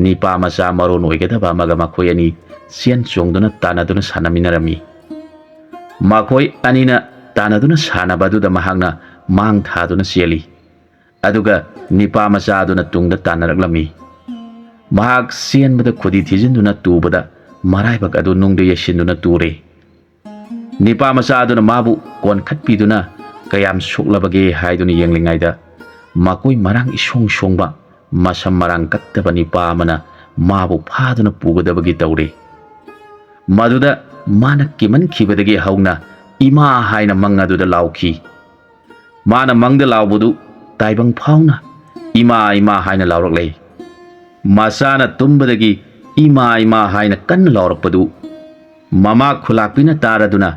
ꯅꯤꯄꯥ ꯃꯆꯥ ꯃꯔꯣꯟ ꯑꯣꯏꯒꯗꯕ ꯑꯃꯒ ꯃꯈꯣꯏ ꯑꯅꯤ ꯆꯦꯟ ꯆꯣꯡꯗꯨꯅ ꯇꯥꯟꯅꯗꯨꯅ ꯁꯥꯟꯅꯃꯤꯟꯅꯔꯝꯃꯤ꯫ ꯃꯈꯣꯏ ꯑꯅꯤꯅ ꯇꯥꯟꯅꯗꯨꯅ ꯁꯥꯟꯅꯕ ꯑꯗꯨꯗ ꯃꯍꯥꯛꯅ ꯃꯥꯡ ꯊꯥꯗꯨꯅ ꯆꯦꯜꯂꯤ꯫ ꯑꯗꯨꯒ ꯅꯤꯄꯥ ꯃꯆꯥ ꯑꯗꯨꯅ ꯇꯨꯡꯗ ꯇꯥꯟꯅꯔꯛꯂꯝꯃꯤ꯫ ꯃꯍꯥꯛ ꯆꯦꯟꯕꯗ ꯈꯨꯗꯤ ꯊꯤꯖꯤꯟꯗꯨꯅ ꯇꯨꯕꯗ ꯃꯔꯥꯏꯕꯛ ꯑꯗꯨ ꯅꯨꯡꯗ ꯌꯩꯁꯤꯟꯗꯨꯅ ꯇꯨꯔꯦ꯫ ꯅꯤꯄꯥ ꯃꯆꯥ ꯑꯗꯨꯅ ꯃꯥꯕꯨ ꯀꯣꯟꯈꯠꯄꯤꯗꯨꯅ ꯀꯌꯥꯝ ꯁꯣꯛꯂꯕꯒꯦ ꯍꯥꯏꯗꯨꯅ ꯌꯦꯡꯂꯤꯉꯩꯗ ꯃꯀꯣꯏ ꯃꯔꯥꯡ ꯏꯁꯣꯡ ꯁꯣꯡꯕ, ꯃꯁꯝ ꯃꯔꯥꯡ ꯀꯛꯇꯕ ꯅꯤꯄꯥ ꯑꯃꯅ ꯃꯥꯕꯨ ꯐꯥꯗꯨꯅ ꯄꯨꯒꯗꯕꯒꯤ ꯇꯧꯔꯦ꯫ ꯃꯗꯨꯗ ꯃꯥꯅ ꯀꯤꯃꯟꯈꯤꯕꯗꯒꯤ ꯍꯧꯅ "ꯏꯃꯥ" ꯍꯥꯏꯅ ꯃꯪ ꯑꯗꯨꯗ ꯂꯥꯎꯈꯤ꯫ ꯃꯥꯅ ꯃꯪꯗ ꯂꯥꯎꯕꯗꯨ ꯇꯥꯏꯕꯪ ꯐꯥꯎꯅ "ꯏꯃꯥ, ꯏꯃꯥ" ꯍꯥꯏꯅ ꯂꯥꯎꯔꯛꯂꯦ꯫ ꯃꯆꯥꯅ ꯇꯨꯝꯕꯗꯒꯤ "ꯏꯃꯥ, ꯏꯃꯥ" ꯍꯥꯏꯅ ꯀꯟꯅ ꯂꯥꯎꯔꯛꯄꯗꯨ ꯃꯃꯥ ꯈꯨꯂꯥꯛꯄꯤꯅ ꯇꯥꯔꯗꯨꯅ,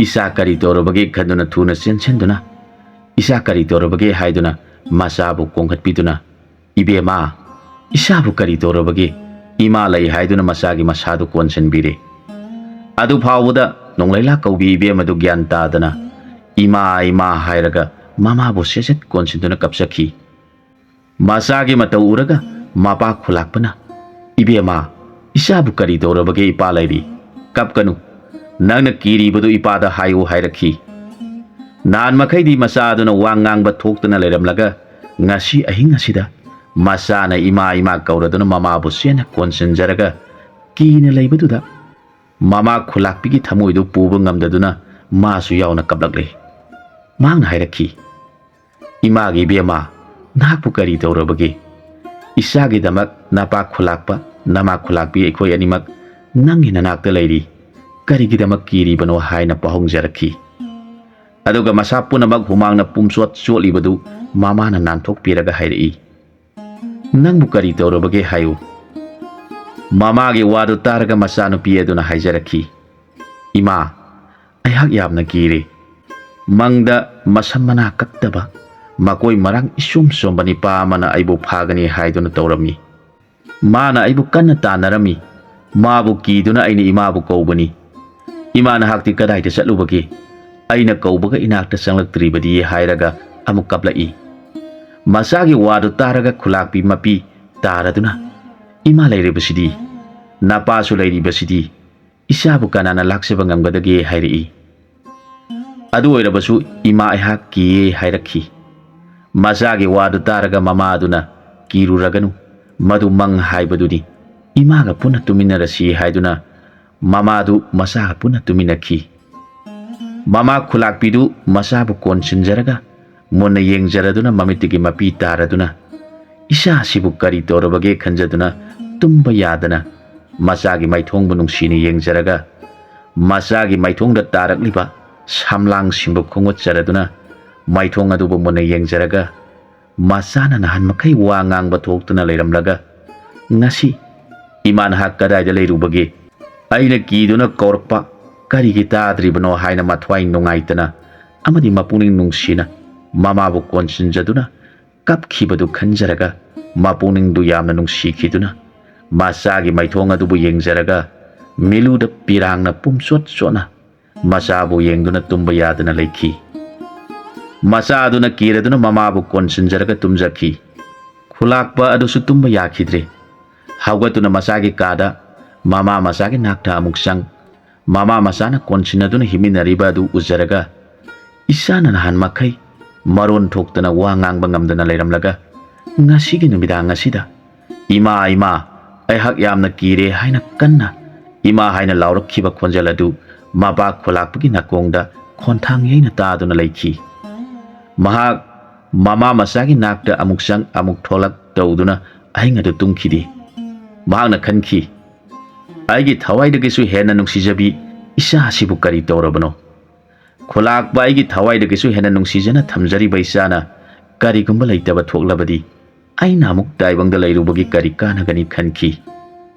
"ꯏꯆꯥ ꯀꯔꯤ ꯇꯧꯔꯕꯒꯦ?" ꯈꯟꯗꯨꯅ ꯊꯨꯅ ꯆꯦꯟꯁꯤꯟꯗꯨꯅ, "ꯏꯆꯥ ꯀꯔꯤ ꯇꯧꯔꯕꯒꯦ?" ꯍꯥꯏꯗꯨꯅ ꯃꯆꯥꯕꯨ ꯀꯣꯟꯈꯠꯄꯤꯗꯨꯅ, "ꯏꯕꯦꯝꯃ, ꯏꯆꯥꯕꯨ ꯀꯔꯤ ꯇꯧꯔꯕꯒꯦ?" ꯏꯃꯥ ꯂꯩ ꯍꯥꯏꯗꯨꯅ ꯃꯆꯥꯒꯤ ꯃꯁꯥꯗꯨ ꯀꯣꯟꯁꯤꯟꯕꯤꯔꯦ꯫ ꯑꯗꯨ ꯐꯥꯎꯕꯗ ꯅꯣꯡꯂꯩꯂꯥ ꯀꯧꯕꯤ ꯏꯕꯦꯝ ꯑꯗꯨ ꯒ꯭ꯌꯥꯟ ꯇꯥꯗꯅ "ꯏꯃꯥ, ꯏꯃꯥ" ꯍꯥꯏꯔꯒ ꯃꯃꯥꯕꯨ ꯁꯦꯠ ꯁꯦꯠ ꯀꯣꯟꯁꯤꯟꯗꯨꯅ ꯀꯞꯆꯈꯤ꯫ ꯃꯆꯥꯒꯤ ꯃꯇꯧ ꯎꯔꯒ ꯃꯄꯥ ꯈꯨꯂꯥꯛꯄꯅ, "ꯏꯕꯦꯝꯃ, ꯏꯆꯥꯕꯨ ꯀꯔꯤ ꯇꯧꯔꯕꯒꯦ? ꯏꯄꯥ ꯂꯩꯔꯤ, ꯀꯞꯀꯅꯨ꯫ ꯅꯪꯅ ꯀꯤꯔꯤꯕꯗꯨ ꯏꯄꯥꯗ ꯍꯥꯏꯌꯨ" ꯍꯥꯏꯔꯛꯈꯤ꯫ ꯅꯍꯥꯟ ꯃꯈꯩꯗꯤ ꯃꯆꯥ ꯑꯗꯨꯅ ꯋꯥ ꯉꯥꯡꯕ ꯊꯣꯛꯇꯅ ꯂꯩꯔꯝꯂꯒ, ꯉꯁꯤ ꯑꯍꯤꯡ ꯑꯁꯤꯗ ꯃꯆꯥꯅ "ꯏꯃꯥ, ꯏꯃꯥ" ꯀꯧꯔꯗꯨꯅ ꯃꯃꯥꯕꯨ ꯆꯦꯟꯅ ꯀꯣꯟꯁꯤꯟꯖꯔꯒ ꯀꯤꯅ ꯂꯩꯕꯗꯨꯗ, ꯃꯃꯥ ꯈꯨꯂꯥꯛꯄꯤꯒꯤ ꯊꯃꯣꯏꯗꯨ ꯄꯨꯕ ꯉꯝꯗꯗꯨꯅ ꯃꯥꯁꯨ ꯌꯥꯎꯅ ꯀꯞꯂꯛꯂꯦ꯫ ꯃꯍꯥꯛꯅ ꯍꯥꯏꯔꯛꯈꯤ, "ꯏꯃꯥꯒꯤ ꯏꯕꯦꯝꯃ, ꯅꯍꯥꯛꯄꯨ ꯀꯔꯤ ꯇꯧꯔꯕꯒꯦ? ꯏꯆꯥꯒꯤꯗꯃꯛ ꯅꯄꯥ ꯈꯨꯂꯥꯛꯄ, ꯅꯃꯥ ꯈꯨꯂꯥꯛꯄꯤ ꯑꯩꯈꯣꯏ ꯑꯅꯤꯃꯛ ꯅꯪꯒꯤ ꯅꯅꯥꯛꯇ ꯂꯩꯔꯤ꯫ ꯀꯔꯤꯒꯤꯗꯃꯛ ꯀꯤꯔꯤꯕꯅꯣ?" ꯍꯥꯏꯅ ꯄꯥꯎꯍꯣꯡꯖꯔꯛꯈꯤ꯫ ꯑꯗꯨꯒ ꯃꯁꯥ ꯄꯨꯝꯅꯃꯛ ꯍꯨꯃꯥꯡꯅ ꯄꯨꯝꯆꯣꯠ ꯆꯣꯠꯂꯤꯕꯗꯨ ꯃꯃꯥꯅ ꯅꯥꯟꯊꯣꯛꯄꯤꯔꯒ ꯍꯥꯏꯔꯛꯏ, "ꯅꯪꯕꯨ ꯀꯔꯤ ꯇꯧꯔꯕꯒꯦ ꯍꯥꯏꯌꯨ?" ꯃꯃꯥꯒꯤ ꯋꯥꯗꯨ ꯇꯥꯔꯒ ꯃꯆꯥꯅꯨꯄꯤ ꯑꯗꯨꯅ ꯍꯥꯏꯖꯔꯛꯈꯤ, "ꯏꯃꯥ, ꯑꯩꯍꯥꯛ ꯌꯥꯝꯅ ꯀꯤꯔꯦ꯫ ꯃꯪꯗ ꯃꯁꯝ ꯃꯅꯥ ꯀꯛꯇꯕ, ꯃꯀꯣꯏ ꯃꯔꯥꯡ ꯏꯆꯣꯝ ꯆꯣꯝꯕ ꯅꯤꯄꯥ ꯑꯃꯅ ꯑꯩꯕꯨ ꯐꯥꯒꯅꯤ ꯍꯥꯏꯗꯨꯅ ꯇꯧꯔꯝꯃꯤ꯫ ꯃꯥꯅ ꯑꯩꯕꯨ ꯀꯟꯅ ꯇꯥꯟꯅꯔꯝꯃꯤ꯫ ꯃꯥꯕꯨ ꯀꯤꯗꯨꯅ ꯑꯩꯅ ꯏꯃꯥꯕꯨ ꯀꯧꯕꯅꯤ꯫ ꯏꯃꯥ, ꯅꯍꯥꯛꯇꯤ ꯀꯗꯥꯏꯗ ꯆꯠꯂꯨꯕꯒꯦ? ꯑꯩꯅ ꯀꯧꯕꯒ ꯏꯅꯥꯛꯇ ꯆꯪꯂꯛꯇ꯭ꯔꯤꯕꯗꯤ" ꯍꯥꯏꯔꯒ ꯑꯃꯨꯛ ꯀꯞꯂꯛꯏ꯫ ꯃꯆꯥꯒꯤ ꯋꯥꯗꯨ ꯇꯥꯔꯒ ꯈꯨꯂꯥꯛꯄꯤ ꯃꯄꯤ ꯇꯥꯔꯗꯨꯅ, "ꯏꯃꯥ ꯂꯩꯔꯤꯕꯁꯤꯗꯤ, ꯅꯄꯥꯁꯨ ꯂꯩꯔꯤꯕꯁꯤꯗꯤ, ꯏꯆꯥꯕꯨ ꯀꯅꯥꯅ ꯂꯥꯛꯆꯕ ꯉꯝꯒꯗꯒꯦ?" ꯍꯥꯏꯔꯛꯏ꯫ ꯑꯗꯨ ꯑꯣꯏꯔꯕꯁꯨ ꯏꯃꯥ, ꯑꯩꯍꯥꯛ ꯀꯤꯌꯦ ꯍꯥꯏꯔꯛꯈꯤ꯫ ꯃꯆꯥꯒꯤ ꯋꯥꯗꯨ ꯇꯥꯔꯒ ꯃꯃꯥ ꯑꯗꯨꯅ, "ꯀꯤꯔꯨꯔꯒꯅꯨ, ꯃꯗꯨ ꯃꯪ ꯍꯥꯏꯕꯗꯨꯅꯤ, ꯏꯃꯥꯒ ꯄꯨꯟꯅ ꯇꯨꯃꯤꯟꯅꯔꯁꯤ" ꯍꯥꯏꯗꯨꯅ ꯃꯃꯥꯗꯨ ꯃꯆꯥꯒ ꯄꯨꯟꯅ ꯇꯨꯃꯤꯟꯅꯈꯤ꯫ ꯃꯃꯥ ꯈꯨꯂꯥꯛꯄꯤꯗꯨ ꯃꯆꯥꯕꯨ ꯀꯣꯟꯁꯤꯟꯖꯔꯒ ꯃꯨꯟꯅ ꯌꯦꯡꯖꯔꯗꯨꯅ ꯃꯃꯤꯠꯇꯒꯤ ꯃꯄꯤ ꯇꯥꯔꯗꯨꯅ, "ꯏꯆꯥꯁꯤꯕꯨ ꯀꯔꯤ ꯇꯧꯔꯕꯒꯦ?" ꯈꯟꯖꯗꯨꯅ ꯇꯨꯝꯕ ꯌꯥꯗꯅ ꯃꯆꯥꯒꯤ ꯃꯥꯏꯊꯣꯡꯕꯨ ꯅꯨꯡꯁꯤꯅ ꯌꯦꯡꯖꯔꯒ, ꯃꯆꯥꯒꯤ ꯃꯥꯏꯊꯣꯡꯗ ꯇꯥꯔꯛꯂꯤꯕ ꯁꯝꯂꯥꯡꯁꯤꯡꯕꯨ ꯈꯣꯡꯒꯠꯆꯔꯗꯨꯅ ꯃꯥꯏꯊꯣꯡ ꯑꯗꯨꯕꯨ ꯃꯨꯟꯅ ꯌꯦꯡꯖꯔꯒ, ꯃꯆꯥꯅ ꯅꯍꯥꯟ ꯃꯈꯩ ꯋꯥ ꯉꯥꯡꯕ ꯊꯣꯛꯇꯨꯅ ꯂꯩꯔꯝꯂꯒ, ꯉꯁꯤ "ꯏꯃꯥ, ꯅꯍꯥꯛ ꯀꯗꯥꯏꯗ ꯂꯩꯔꯨꯕꯒꯦ? ꯑꯩꯅ ꯀꯤꯗꯨꯅ ꯀꯧꯔꯛꯄ ꯀꯔꯤꯒꯤ ꯇꯥꯗ꯭ꯔꯤꯕꯅꯣ?" ꯍꯥꯏꯅ ꯃꯊ꯭ꯋꯥꯏ ꯅꯨꯡꯉꯥꯏꯇꯅ ꯑꯃꯗꯤ ꯃꯄꯨꯛꯅꯤꯡ ꯅꯨꯡꯁꯤꯅ ꯃꯃꯥꯕꯨ ꯀꯣꯟꯁꯤꯟꯖꯗꯨꯅ ꯀꯞꯈꯤꯕꯗꯨ ꯈꯟꯖꯔꯒ, ꯃꯄꯨꯛꯅꯤꯡꯗꯨ ꯌꯥꯝꯅ ꯅꯨꯡꯁꯤꯈꯤꯗꯨꯅ, ꯃꯆꯥꯒꯤ ꯃꯥꯏꯊꯣꯡ ꯑꯗꯨꯕꯨ ꯌꯦꯡꯖꯔꯒ, ꯃꯤꯠꯂꯨꯗ ꯄꯤꯔꯥꯡꯅ ꯄꯨꯝꯆꯣꯠ ꯆꯣꯠꯅ ꯃꯆꯥꯕꯨ ꯌꯦꯡꯗꯨꯅ ꯇꯨꯝꯕ ꯌꯥꯗꯅ ꯂꯩꯈꯤ꯫ ꯃꯆꯥ ꯑꯗꯨꯅ ꯀꯤꯔꯗꯨꯅ ꯃꯃꯥꯕꯨ ꯀꯣꯟꯁꯤꯟꯖꯔꯒ ꯇꯨꯝꯖꯈꯤ꯫ ꯈꯨꯂꯥꯛꯄ ꯑꯗꯨꯁꯨ ꯇꯨꯝꯕ ꯌꯥꯈꯤꯗ꯭ꯔꯦ꯫ ꯍꯧꯒꯠꯇꯨꯅ ꯃꯆꯥꯒꯤ ꯀꯥꯗ, ꯃꯃꯥ ꯃꯆꯥꯒꯤ ꯅꯥꯛꯇ ꯑꯃꯨꯛ ꯆꯪ, ꯃꯃꯥ ꯃꯆꯥꯅ ꯀꯣꯟꯁꯤꯟꯅꯗꯨꯅ ꯍꯤꯞꯃꯤꯟꯅꯔꯤꯕ ꯑꯗꯨ ꯎꯖꯔꯒ, ꯏꯆꯥꯅ ꯅꯍꯥꯟ ꯃꯈꯩ ꯃꯔꯣꯟ ꯊꯣꯛꯇꯅ ꯋꯥ ꯉꯥꯡꯕ ꯉꯝꯗꯅ ꯂꯩꯔꯝꯂꯒ, ꯉꯁꯤꯒꯤ ꯅꯨꯃꯤꯗꯥꯡ ꯑꯁꯤꯗ "ꯏꯃꯥ, ꯏꯃꯥ, ꯑꯩꯍꯥꯛ ꯌꯥꯝꯅ ꯀꯤꯔꯦ" ꯍꯥꯏꯅ ꯀꯟꯅ "ꯏꯃꯥ" ꯍꯥꯏꯅ ꯂꯥꯎꯔꯛꯈꯤꯕ ꯈꯣꯟꯖꯦꯜ ꯑꯗꯨ ꯃꯄꯥ ꯈꯨꯂꯥꯛꯄꯒꯤ ꯅꯥꯀꯣꯡꯗ ꯈꯣꯟꯊꯥꯡ ꯌꯩꯅ ꯇꯥꯗꯨꯅ ꯂꯩꯈꯤ꯫ ꯃꯍꯥꯛ ꯃꯃꯥ ꯃꯆꯥꯒꯤ ꯅꯥꯛꯇ ꯑꯃꯨꯛ ꯆꯪ ꯑꯃꯨꯛ ꯊꯣꯛꯂꯛ ꯇꯧꯗꯨꯅ ꯑꯍꯤꯡ ꯑꯗꯨ ꯇꯨꯝꯈꯤꯗꯦ꯫ ꯃꯍꯥꯛꯅ ꯈꯟꯈꯤ, "ꯑꯩꯒꯤ ꯊꯋꯥꯏꯗꯒꯤꯁꯨ ꯍꯦꯟꯅ ꯅꯨꯡꯁꯤꯖꯕꯤ ꯏꯆꯥ ꯑꯁꯤꯕꯨ ꯀꯔꯤ ꯇꯧꯔꯕꯅꯣ? ꯈꯨꯂꯥꯛꯄ ꯑꯩꯒꯤ ꯊꯋꯥꯏꯗꯒꯤꯁꯨ ꯍꯦꯟꯅ ꯅꯨꯡꯁꯤꯖꯅ ꯊꯝꯖꯔꯤꯕ ꯏꯆꯥꯅ ꯀꯔꯤꯒꯨꯝꯕ ꯂꯩꯇꯕ ꯊꯣꯛꯂꯕꯗꯤ, ꯑꯩꯅ ꯑꯃꯨꯛ ꯇꯥꯏꯕꯪꯗ ꯂꯩꯔꯨꯕꯒꯤ ꯀꯔꯤ ꯀꯥꯟꯅꯒꯅꯤ?" ꯈꯟꯈꯤ꯫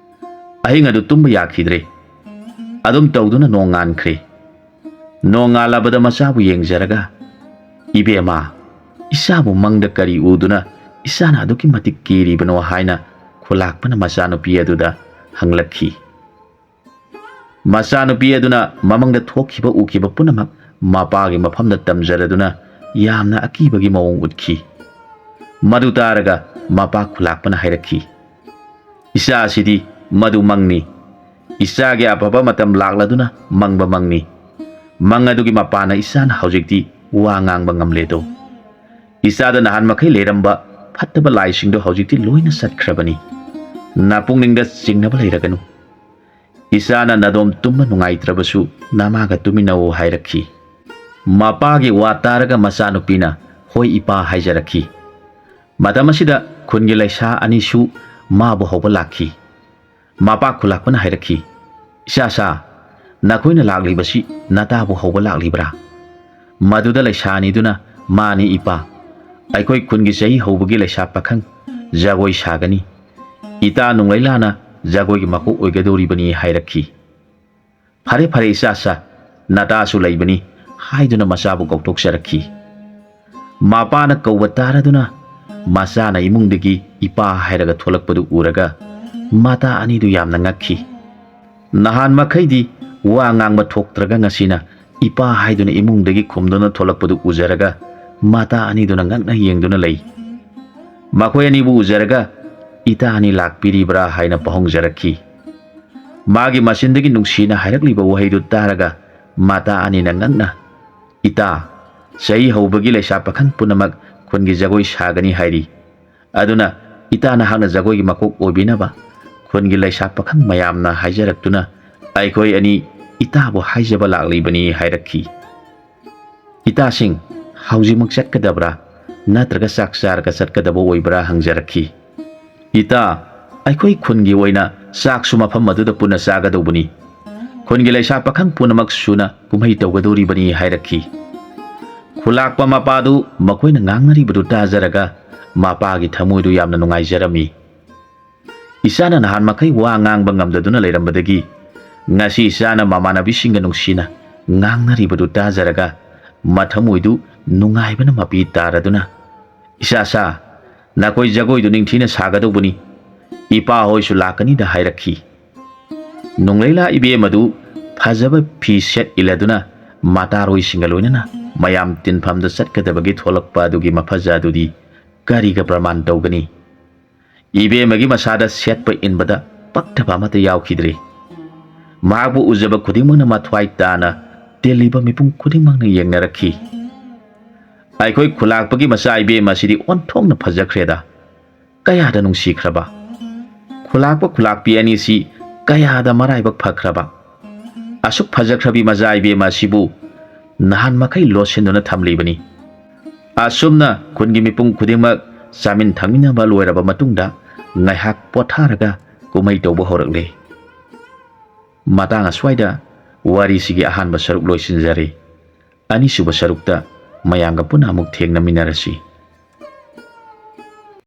ꯑꯍꯤꯡ ꯑꯗꯨ ꯇꯨꯝꯕ ꯌꯥꯈꯤꯗ꯭ꯔꯦ꯫ ꯑꯗꯨꯝ ꯇꯧꯗꯨꯅ ꯅꯣꯡꯉꯥꯟꯈ꯭ꯔꯦ꯫ ꯅꯣꯡꯉꯥꯜꯂꯕꯗ ꯃꯆꯥꯕꯨ ꯌꯦꯡꯖꯔꯒ, "ꯏꯕꯦꯝꯃ, ꯏꯆꯥꯕꯨ ꯃꯪꯗ ꯀꯔꯤ ꯎꯗꯨꯅ ꯏꯆꯥꯅ ꯑꯗꯨꯛꯀꯤ ꯃꯇꯤꯛ ꯀꯤꯔꯤꯕꯅꯣ?" ꯍꯥꯏꯅ ꯈꯨꯂꯥꯛꯄꯅ ꯃꯆꯥꯅꯨꯄꯤ ꯑꯗꯨꯗ ꯍꯪꯂꯛꯈꯤ꯫ ꯃꯆꯥꯅꯨꯄꯤ ꯑꯗꯨꯅ ꯃꯃꯪꯗ ꯊꯣꯛꯈꯤꯕ ꯎꯈꯤꯕ ꯄꯨꯝꯅꯃꯛ ꯃꯄꯥꯒꯤ ꯃꯐꯝꯗ ꯇꯝꯖꯔꯗꯨꯅ ꯌꯥꯝꯅ ꯑꯀꯤꯕꯒꯤ ꯃꯑꯣꯡ ꯎꯠꯈꯤ꯫ ꯃꯗꯨ ꯇꯥꯔꯒ ꯃꯄꯥ ꯈꯨꯂꯥꯛꯄꯅ ꯍꯥꯏꯔꯛꯈꯤ, "ꯏꯆꯥ ꯑꯁꯤꯗꯤ ꯃꯗꯨ ꯃꯪꯅꯤ꯫ ꯏꯆꯥꯒꯤ ꯑꯐꯕ ꯃꯇꯝ ꯂꯥꯛꯂꯗꯨꯅ ꯃꯪꯕ ꯃꯪꯅꯤ꯫ ꯃꯪ ꯑꯗꯨꯒꯤ ꯃꯄꯥꯟꯅ ꯏꯆꯥꯅ ꯍꯧꯖꯤꯛꯇꯤ ꯋꯥ ꯉꯥꯡꯕ ꯉꯝꯂꯦꯗꯣ꯫ ꯏꯆꯥꯗ ꯅꯍꯥꯟ ꯃꯈꯩ ꯂꯩꯔꯝꯕ ꯐꯠꯇꯕ ꯂꯥꯏꯁꯤꯡꯗꯣ ꯍꯧꯖꯤꯛꯇꯤ ꯂꯣꯏꯅ ꯆꯠꯈ꯭ꯔꯕꯅꯤ꯫ ꯅꯄꯨꯛꯅꯤꯡꯗ ꯆꯤꯡꯅꯕ ꯂꯩꯔꯒꯅꯨ꯫ ꯏꯆꯥꯅ ꯅꯗꯣꯝ ꯇꯨꯝꯕ ꯅꯨꯡꯉꯥꯏꯇ꯭ꯔꯕꯁꯨ ꯅꯃꯥꯒ ꯇꯨꯃꯤꯟꯅꯧ" ꯍꯥꯏꯔꯛꯈꯤ꯫ ꯃꯄꯥꯒꯤ ꯋꯥ ꯇꯥꯔꯒ ꯃꯆꯥꯅꯨꯄꯤꯅ "ꯍꯣꯏ ꯏꯄꯥ" ꯍꯥꯏꯖꯔꯛꯈꯤ꯫ ꯃꯇꯝ ꯑꯁꯤꯗ ꯈꯨꯟꯒꯤ ꯂꯩꯁꯥ ꯑꯅꯤꯁꯨ ꯃꯥꯕꯨ ꯍꯧꯕ ꯂꯥꯛꯈꯤ꯫ ꯃꯄꯥ ꯈꯨꯂꯥꯛꯄꯅ ꯍꯥꯏꯔꯛꯈꯤ, "ꯏꯆꯥꯁꯥ, ꯅꯈꯣꯏꯅ ꯂꯥꯛꯂꯤꯕꯁꯤ ꯅꯇꯥꯕꯨ ꯍꯧꯕ ꯂꯥꯛꯂꯤꯕ꯭ꯔꯥ?" ꯃꯗꯨꯗ ꯂꯩꯁꯥ ꯑꯅꯤꯗꯨꯅ "ꯃꯥꯅꯤ ꯏꯄꯥ, ꯑꯩꯈꯣꯏ ꯈꯨꯟꯒꯤ ꯆꯍꯤ ꯍꯧꯕꯒꯤ ꯂꯩꯁꯥ ꯄꯥꯈꯪ ꯖꯒꯣꯏ ꯁꯥꯒꯅꯤ꯫ ꯏꯇꯥ ꯅꯣꯡꯂꯩꯂꯥꯅ ꯖꯒꯣꯏꯒꯤ ꯃꯀꯣꯛ ꯑꯣꯏꯒꯗꯧꯔꯤꯕꯅꯤ" ꯍꯥꯏꯔꯛꯈꯤ꯫ "ꯐꯔꯦ ꯐꯔꯦ ꯏꯆꯥꯁꯥ, ꯅꯇꯥꯁꯨ ꯂꯩꯕꯅꯤ" ꯍꯥꯏꯗꯨꯅ ꯃꯆꯥꯕꯨ ꯀꯧꯊꯣꯛꯆꯔꯛꯈꯤ꯫ ꯃꯄꯥꯅ ꯀꯧꯕ ꯇꯥꯔꯗꯨꯅ ꯃꯆꯥꯅ ꯏꯃꯨꯡꯗꯒꯤ "ꯏꯄꯥ" ꯍꯥꯏꯔꯒ ꯊꯣꯛꯂꯛꯄꯗꯨ ꯎꯔꯒ ꯃꯇꯥ ꯑꯅꯤꯗꯨ ꯌꯥꯝꯅ ꯉꯛꯈꯤ꯫ ꯅꯍꯥꯟ ꯃꯈꯩꯗꯤ ꯋꯥ ꯉꯥꯡꯕ ꯊꯣꯛꯇ꯭ꯔꯒ ꯉꯁꯤꯅ "ꯏꯄꯥ" ꯍꯥꯏꯗꯨꯅ ꯏꯃꯨꯡꯗꯒꯤ ꯈꯨꯝꯗꯨꯅ ꯊꯣꯛꯂꯛꯄꯗꯨ ꯎꯖꯔꯒ ꯃꯇꯥ ꯑꯅꯤꯗꯨꯅ ꯉꯛꯅ ꯌꯦꯡꯗꯨꯅ ꯂꯩ꯫ ꯃꯈꯣꯏ ꯑꯅꯤꯕꯨ ꯎꯖꯔꯒ "ꯏꯇꯥ ꯑꯅꯤ ꯂꯥꯛꯄꯤꯔꯤꯕ꯭ꯔꯥ?" ꯍꯥꯏꯅ ꯄꯥꯍꯣꯡꯖꯔꯛꯈꯤ꯫ ꯃꯥꯒꯤ ꯃꯆꯤꯟꯗꯒꯤ ꯅꯨꯡꯁꯤꯅ ꯍꯥꯏꯔꯛꯂꯤꯕ ꯋꯥꯍꯩꯗꯨ ꯇꯥꯔꯒ ꯃꯇꯥ ꯑꯅꯤꯅ ꯉꯛꯅ, "ꯏꯇꯥ, ꯆꯍꯤ ꯍꯧꯕꯒꯤ ꯂꯩꯁꯥ ꯄꯥꯈꯪ ꯄꯨꯝꯅꯃꯛ ꯈꯨꯟꯒꯤ ꯖꯒꯣꯏ ꯁꯥꯒꯅꯤ ꯍꯥꯏꯔꯤ꯫ ꯑꯗꯨꯅ ꯏꯇꯥ ꯅꯍꯥꯛꯅ ꯖꯒꯣꯏꯒꯤ ꯃꯀꯣꯛ ꯑꯣꯏꯕꯤꯅꯕ ꯈꯨꯟꯒꯤ ꯂꯩꯁꯥ ꯄꯥꯈꯪ ꯃꯌꯥꯝꯅ ꯍꯥꯏꯖꯔꯛꯇꯨꯅ ꯑꯩꯈꯣꯏ ꯑꯅꯤ ꯏꯇꯥꯕꯨ ꯍꯥꯏꯖꯕ ꯂꯥꯛꯂꯤꯕꯅꯤ" ꯍꯥꯏꯔꯛꯈꯤ꯫ "ꯏꯇꯥꯁꯤꯡ, ꯍꯧꯖꯤꯛꯃꯛ ꯆꯠꯀꯗꯕ꯭ꯔꯥ? ꯅꯠꯇ꯭ꯔꯒ ꯆꯥꯛ ꯆꯥꯔꯒ ꯆꯠꯀꯗꯕ ꯑꯣꯏꯕ꯭ꯔꯥ?" ꯍꯪꯖꯔꯛꯈꯤ꯫ "ꯏꯇꯥ, ꯑꯩꯈꯣꯏ ꯈꯨꯟꯒꯤ ꯑꯣꯏꯅ ꯆꯥꯛꯁꯨ ꯃꯐꯝ ꯑꯗꯨꯗ ꯄꯨꯟꯅ ꯆꯥꯒꯗꯧꯕꯅꯤ꯫ ꯈꯨꯟꯒꯤ ꯂꯩꯁꯥ ꯄꯥꯈꯪ ꯄꯨꯝꯅꯃꯛ ꯁꯨꯅ ꯀꯨꯝꯍꯩ ꯇꯧꯒꯗꯧꯔꯤꯕꯅꯤ" ꯍꯥꯏꯔꯛꯈꯤ꯫ ꯈꯨꯂꯥꯛꯄ ꯃꯄꯥꯗꯨ ꯃꯈꯣꯏꯅ ꯉꯥꯡꯅꯔꯤꯕꯗꯨ ꯇꯥꯖꯔꯒ ꯃꯄꯥꯒꯤ ꯊꯃꯣꯏꯗꯨ ꯌꯥꯝꯅ ꯅꯨꯡꯉꯥꯏꯖꯔꯝꯃꯤ꯫ ꯏꯆꯥꯅ ꯅꯍꯥꯟ ꯃꯈꯩ ꯋꯥ ꯉꯥꯡꯕ ꯉꯝꯗꯗꯨꯅ ꯂꯩꯔꯝꯕꯗꯒꯤ ꯉꯁꯤ ꯏꯆꯥꯅ ꯃꯃꯥꯟꯅꯕꯤꯁꯤꯡꯒ ꯅꯨꯡꯁꯤꯅ ꯉꯥꯡꯅꯔꯤꯕꯗꯨ ꯇꯥꯖꯔꯒ ꯃꯊꯃꯣꯏꯗꯨ ꯅꯨꯡꯉꯥꯏꯕꯅ ꯃꯄꯤ ꯇꯥꯔꯗꯨꯅ, "ꯏꯆꯥꯁꯥ, ꯅꯈꯣꯏ ꯖꯒꯣꯏꯗꯨ ꯅꯤꯡꯊꯤꯅ ꯁꯥꯒꯗꯧꯕꯅꯤ꯫ ꯏꯄꯥ ꯍꯣꯏꯁꯨ ꯂꯥꯛꯀꯅꯤꯗ" ꯍꯥꯏꯔꯛꯈꯤ꯫ ꯅꯣꯡꯂꯩꯂꯥ ꯏꯕꯦꯝ ꯑꯗꯨ ꯐꯖꯕ ꯐꯤ ꯁꯦꯠ ꯏꯜꯂꯗꯨꯅ ꯃꯇꯥꯔꯣꯏꯁꯤꯡꯒ ꯂꯣꯏꯅꯅ ꯃꯌꯥꯝ ꯇꯤꯟꯐꯝꯗ ꯆꯠꯀꯗꯕꯒꯤ ꯊꯣꯛꯂꯛꯄ ꯑꯗꯨꯒꯤ ꯃꯐꯖ ꯑꯗꯨꯗꯤ ꯀꯔꯤꯒ ꯄ꯭ꯔꯃꯥꯟ ꯇꯧꯒꯅꯤ? ꯏꯕꯦꯝꯃꯒꯤ ꯃꯁꯥꯗ ꯁꯦꯠꯄ ꯏꯟꯕꯗ ꯄꯛꯇꯕ ꯑꯃꯠꯇ ꯌꯥꯎꯈꯤꯗ꯭ꯔꯤ꯫ ꯃꯍꯥꯛꯄꯨ ꯎꯖꯕ ꯈꯨꯗꯤꯡꯃꯛꯅ ꯃꯊ꯭ꯋꯥꯏ ꯇꯥꯅ ꯇꯤꯜꯂꯤꯕ ꯃꯤꯄꯨꯝ ꯈꯨꯗꯤꯡꯃꯛꯅ ꯌꯦꯡꯅꯔꯛꯈꯤ꯫ "ꯑꯩꯈꯣꯏ ꯈꯨꯂꯥꯛꯄꯒꯤ ꯃꯆꯥ ꯏꯕꯦꯝꯃ ꯑꯁꯤꯗꯤ ꯑꯣꯟꯊꯣꯛꯅ ꯐꯖꯈ꯭ꯔꯦꯗ꯫ ꯀꯌꯥꯗ ꯅꯨꯡꯁꯤꯈ꯭ꯔꯕ! ꯈꯨꯂꯥꯛꯄ ꯈꯨꯂꯥꯛꯄꯤ ꯑꯅꯤꯁꯤ ꯀꯌꯥꯗ ꯃꯔꯥꯏꯕꯛ ꯐꯈ꯭ꯔꯕ! ꯑꯁꯨꯛ ꯐꯖꯈ꯭ꯔꯕꯤ ꯃꯆꯥ ꯏꯕꯦꯝꯃ ꯑꯁꯤꯕꯨ ꯅꯍꯥꯟ ꯃꯈꯩ ꯂꯣꯠꯁꯤꯟꯗꯨꯅ ꯊꯝꯂꯤꯕꯅꯤ꯫" ꯑꯁꯨꯝꯅ ꯈꯨꯟꯒꯤ ꯃꯤꯄꯨꯝ ꯈꯨꯗꯤꯡꯃꯛ ꯆꯥꯃꯤꯟ ꯊꯛꯃꯤꯟꯅꯕ ꯂꯣꯏꯔꯕ ꯃꯇꯨꯡꯗ ꯉꯥꯏꯍꯥꯛ ꯄꯣꯊꯥꯔꯒ ꯀꯨꯝꯍꯩ ꯇꯧꯕ ꯍꯧꯔꯛꯂꯦ꯫ ꯃꯇꯥꯡ ꯑꯁ꯭ꯋꯥꯏꯗ ꯋꯥꯔꯤꯁꯤꯒꯤ ꯑꯍꯥꯟꯕ ꯁꯔꯨꯛ ꯂꯣꯏꯁꯤꯟꯖꯔꯦ꯫ ꯑꯅꯤꯁꯨꯕ ꯁꯔꯨꯛꯇ ꯃꯌꯥꯝꯒ ꯄꯨꯟꯅ ꯑꯃꯨꯛ ꯊꯦꯡꯅꯃꯤꯟꯅꯔꯁꯤ꯫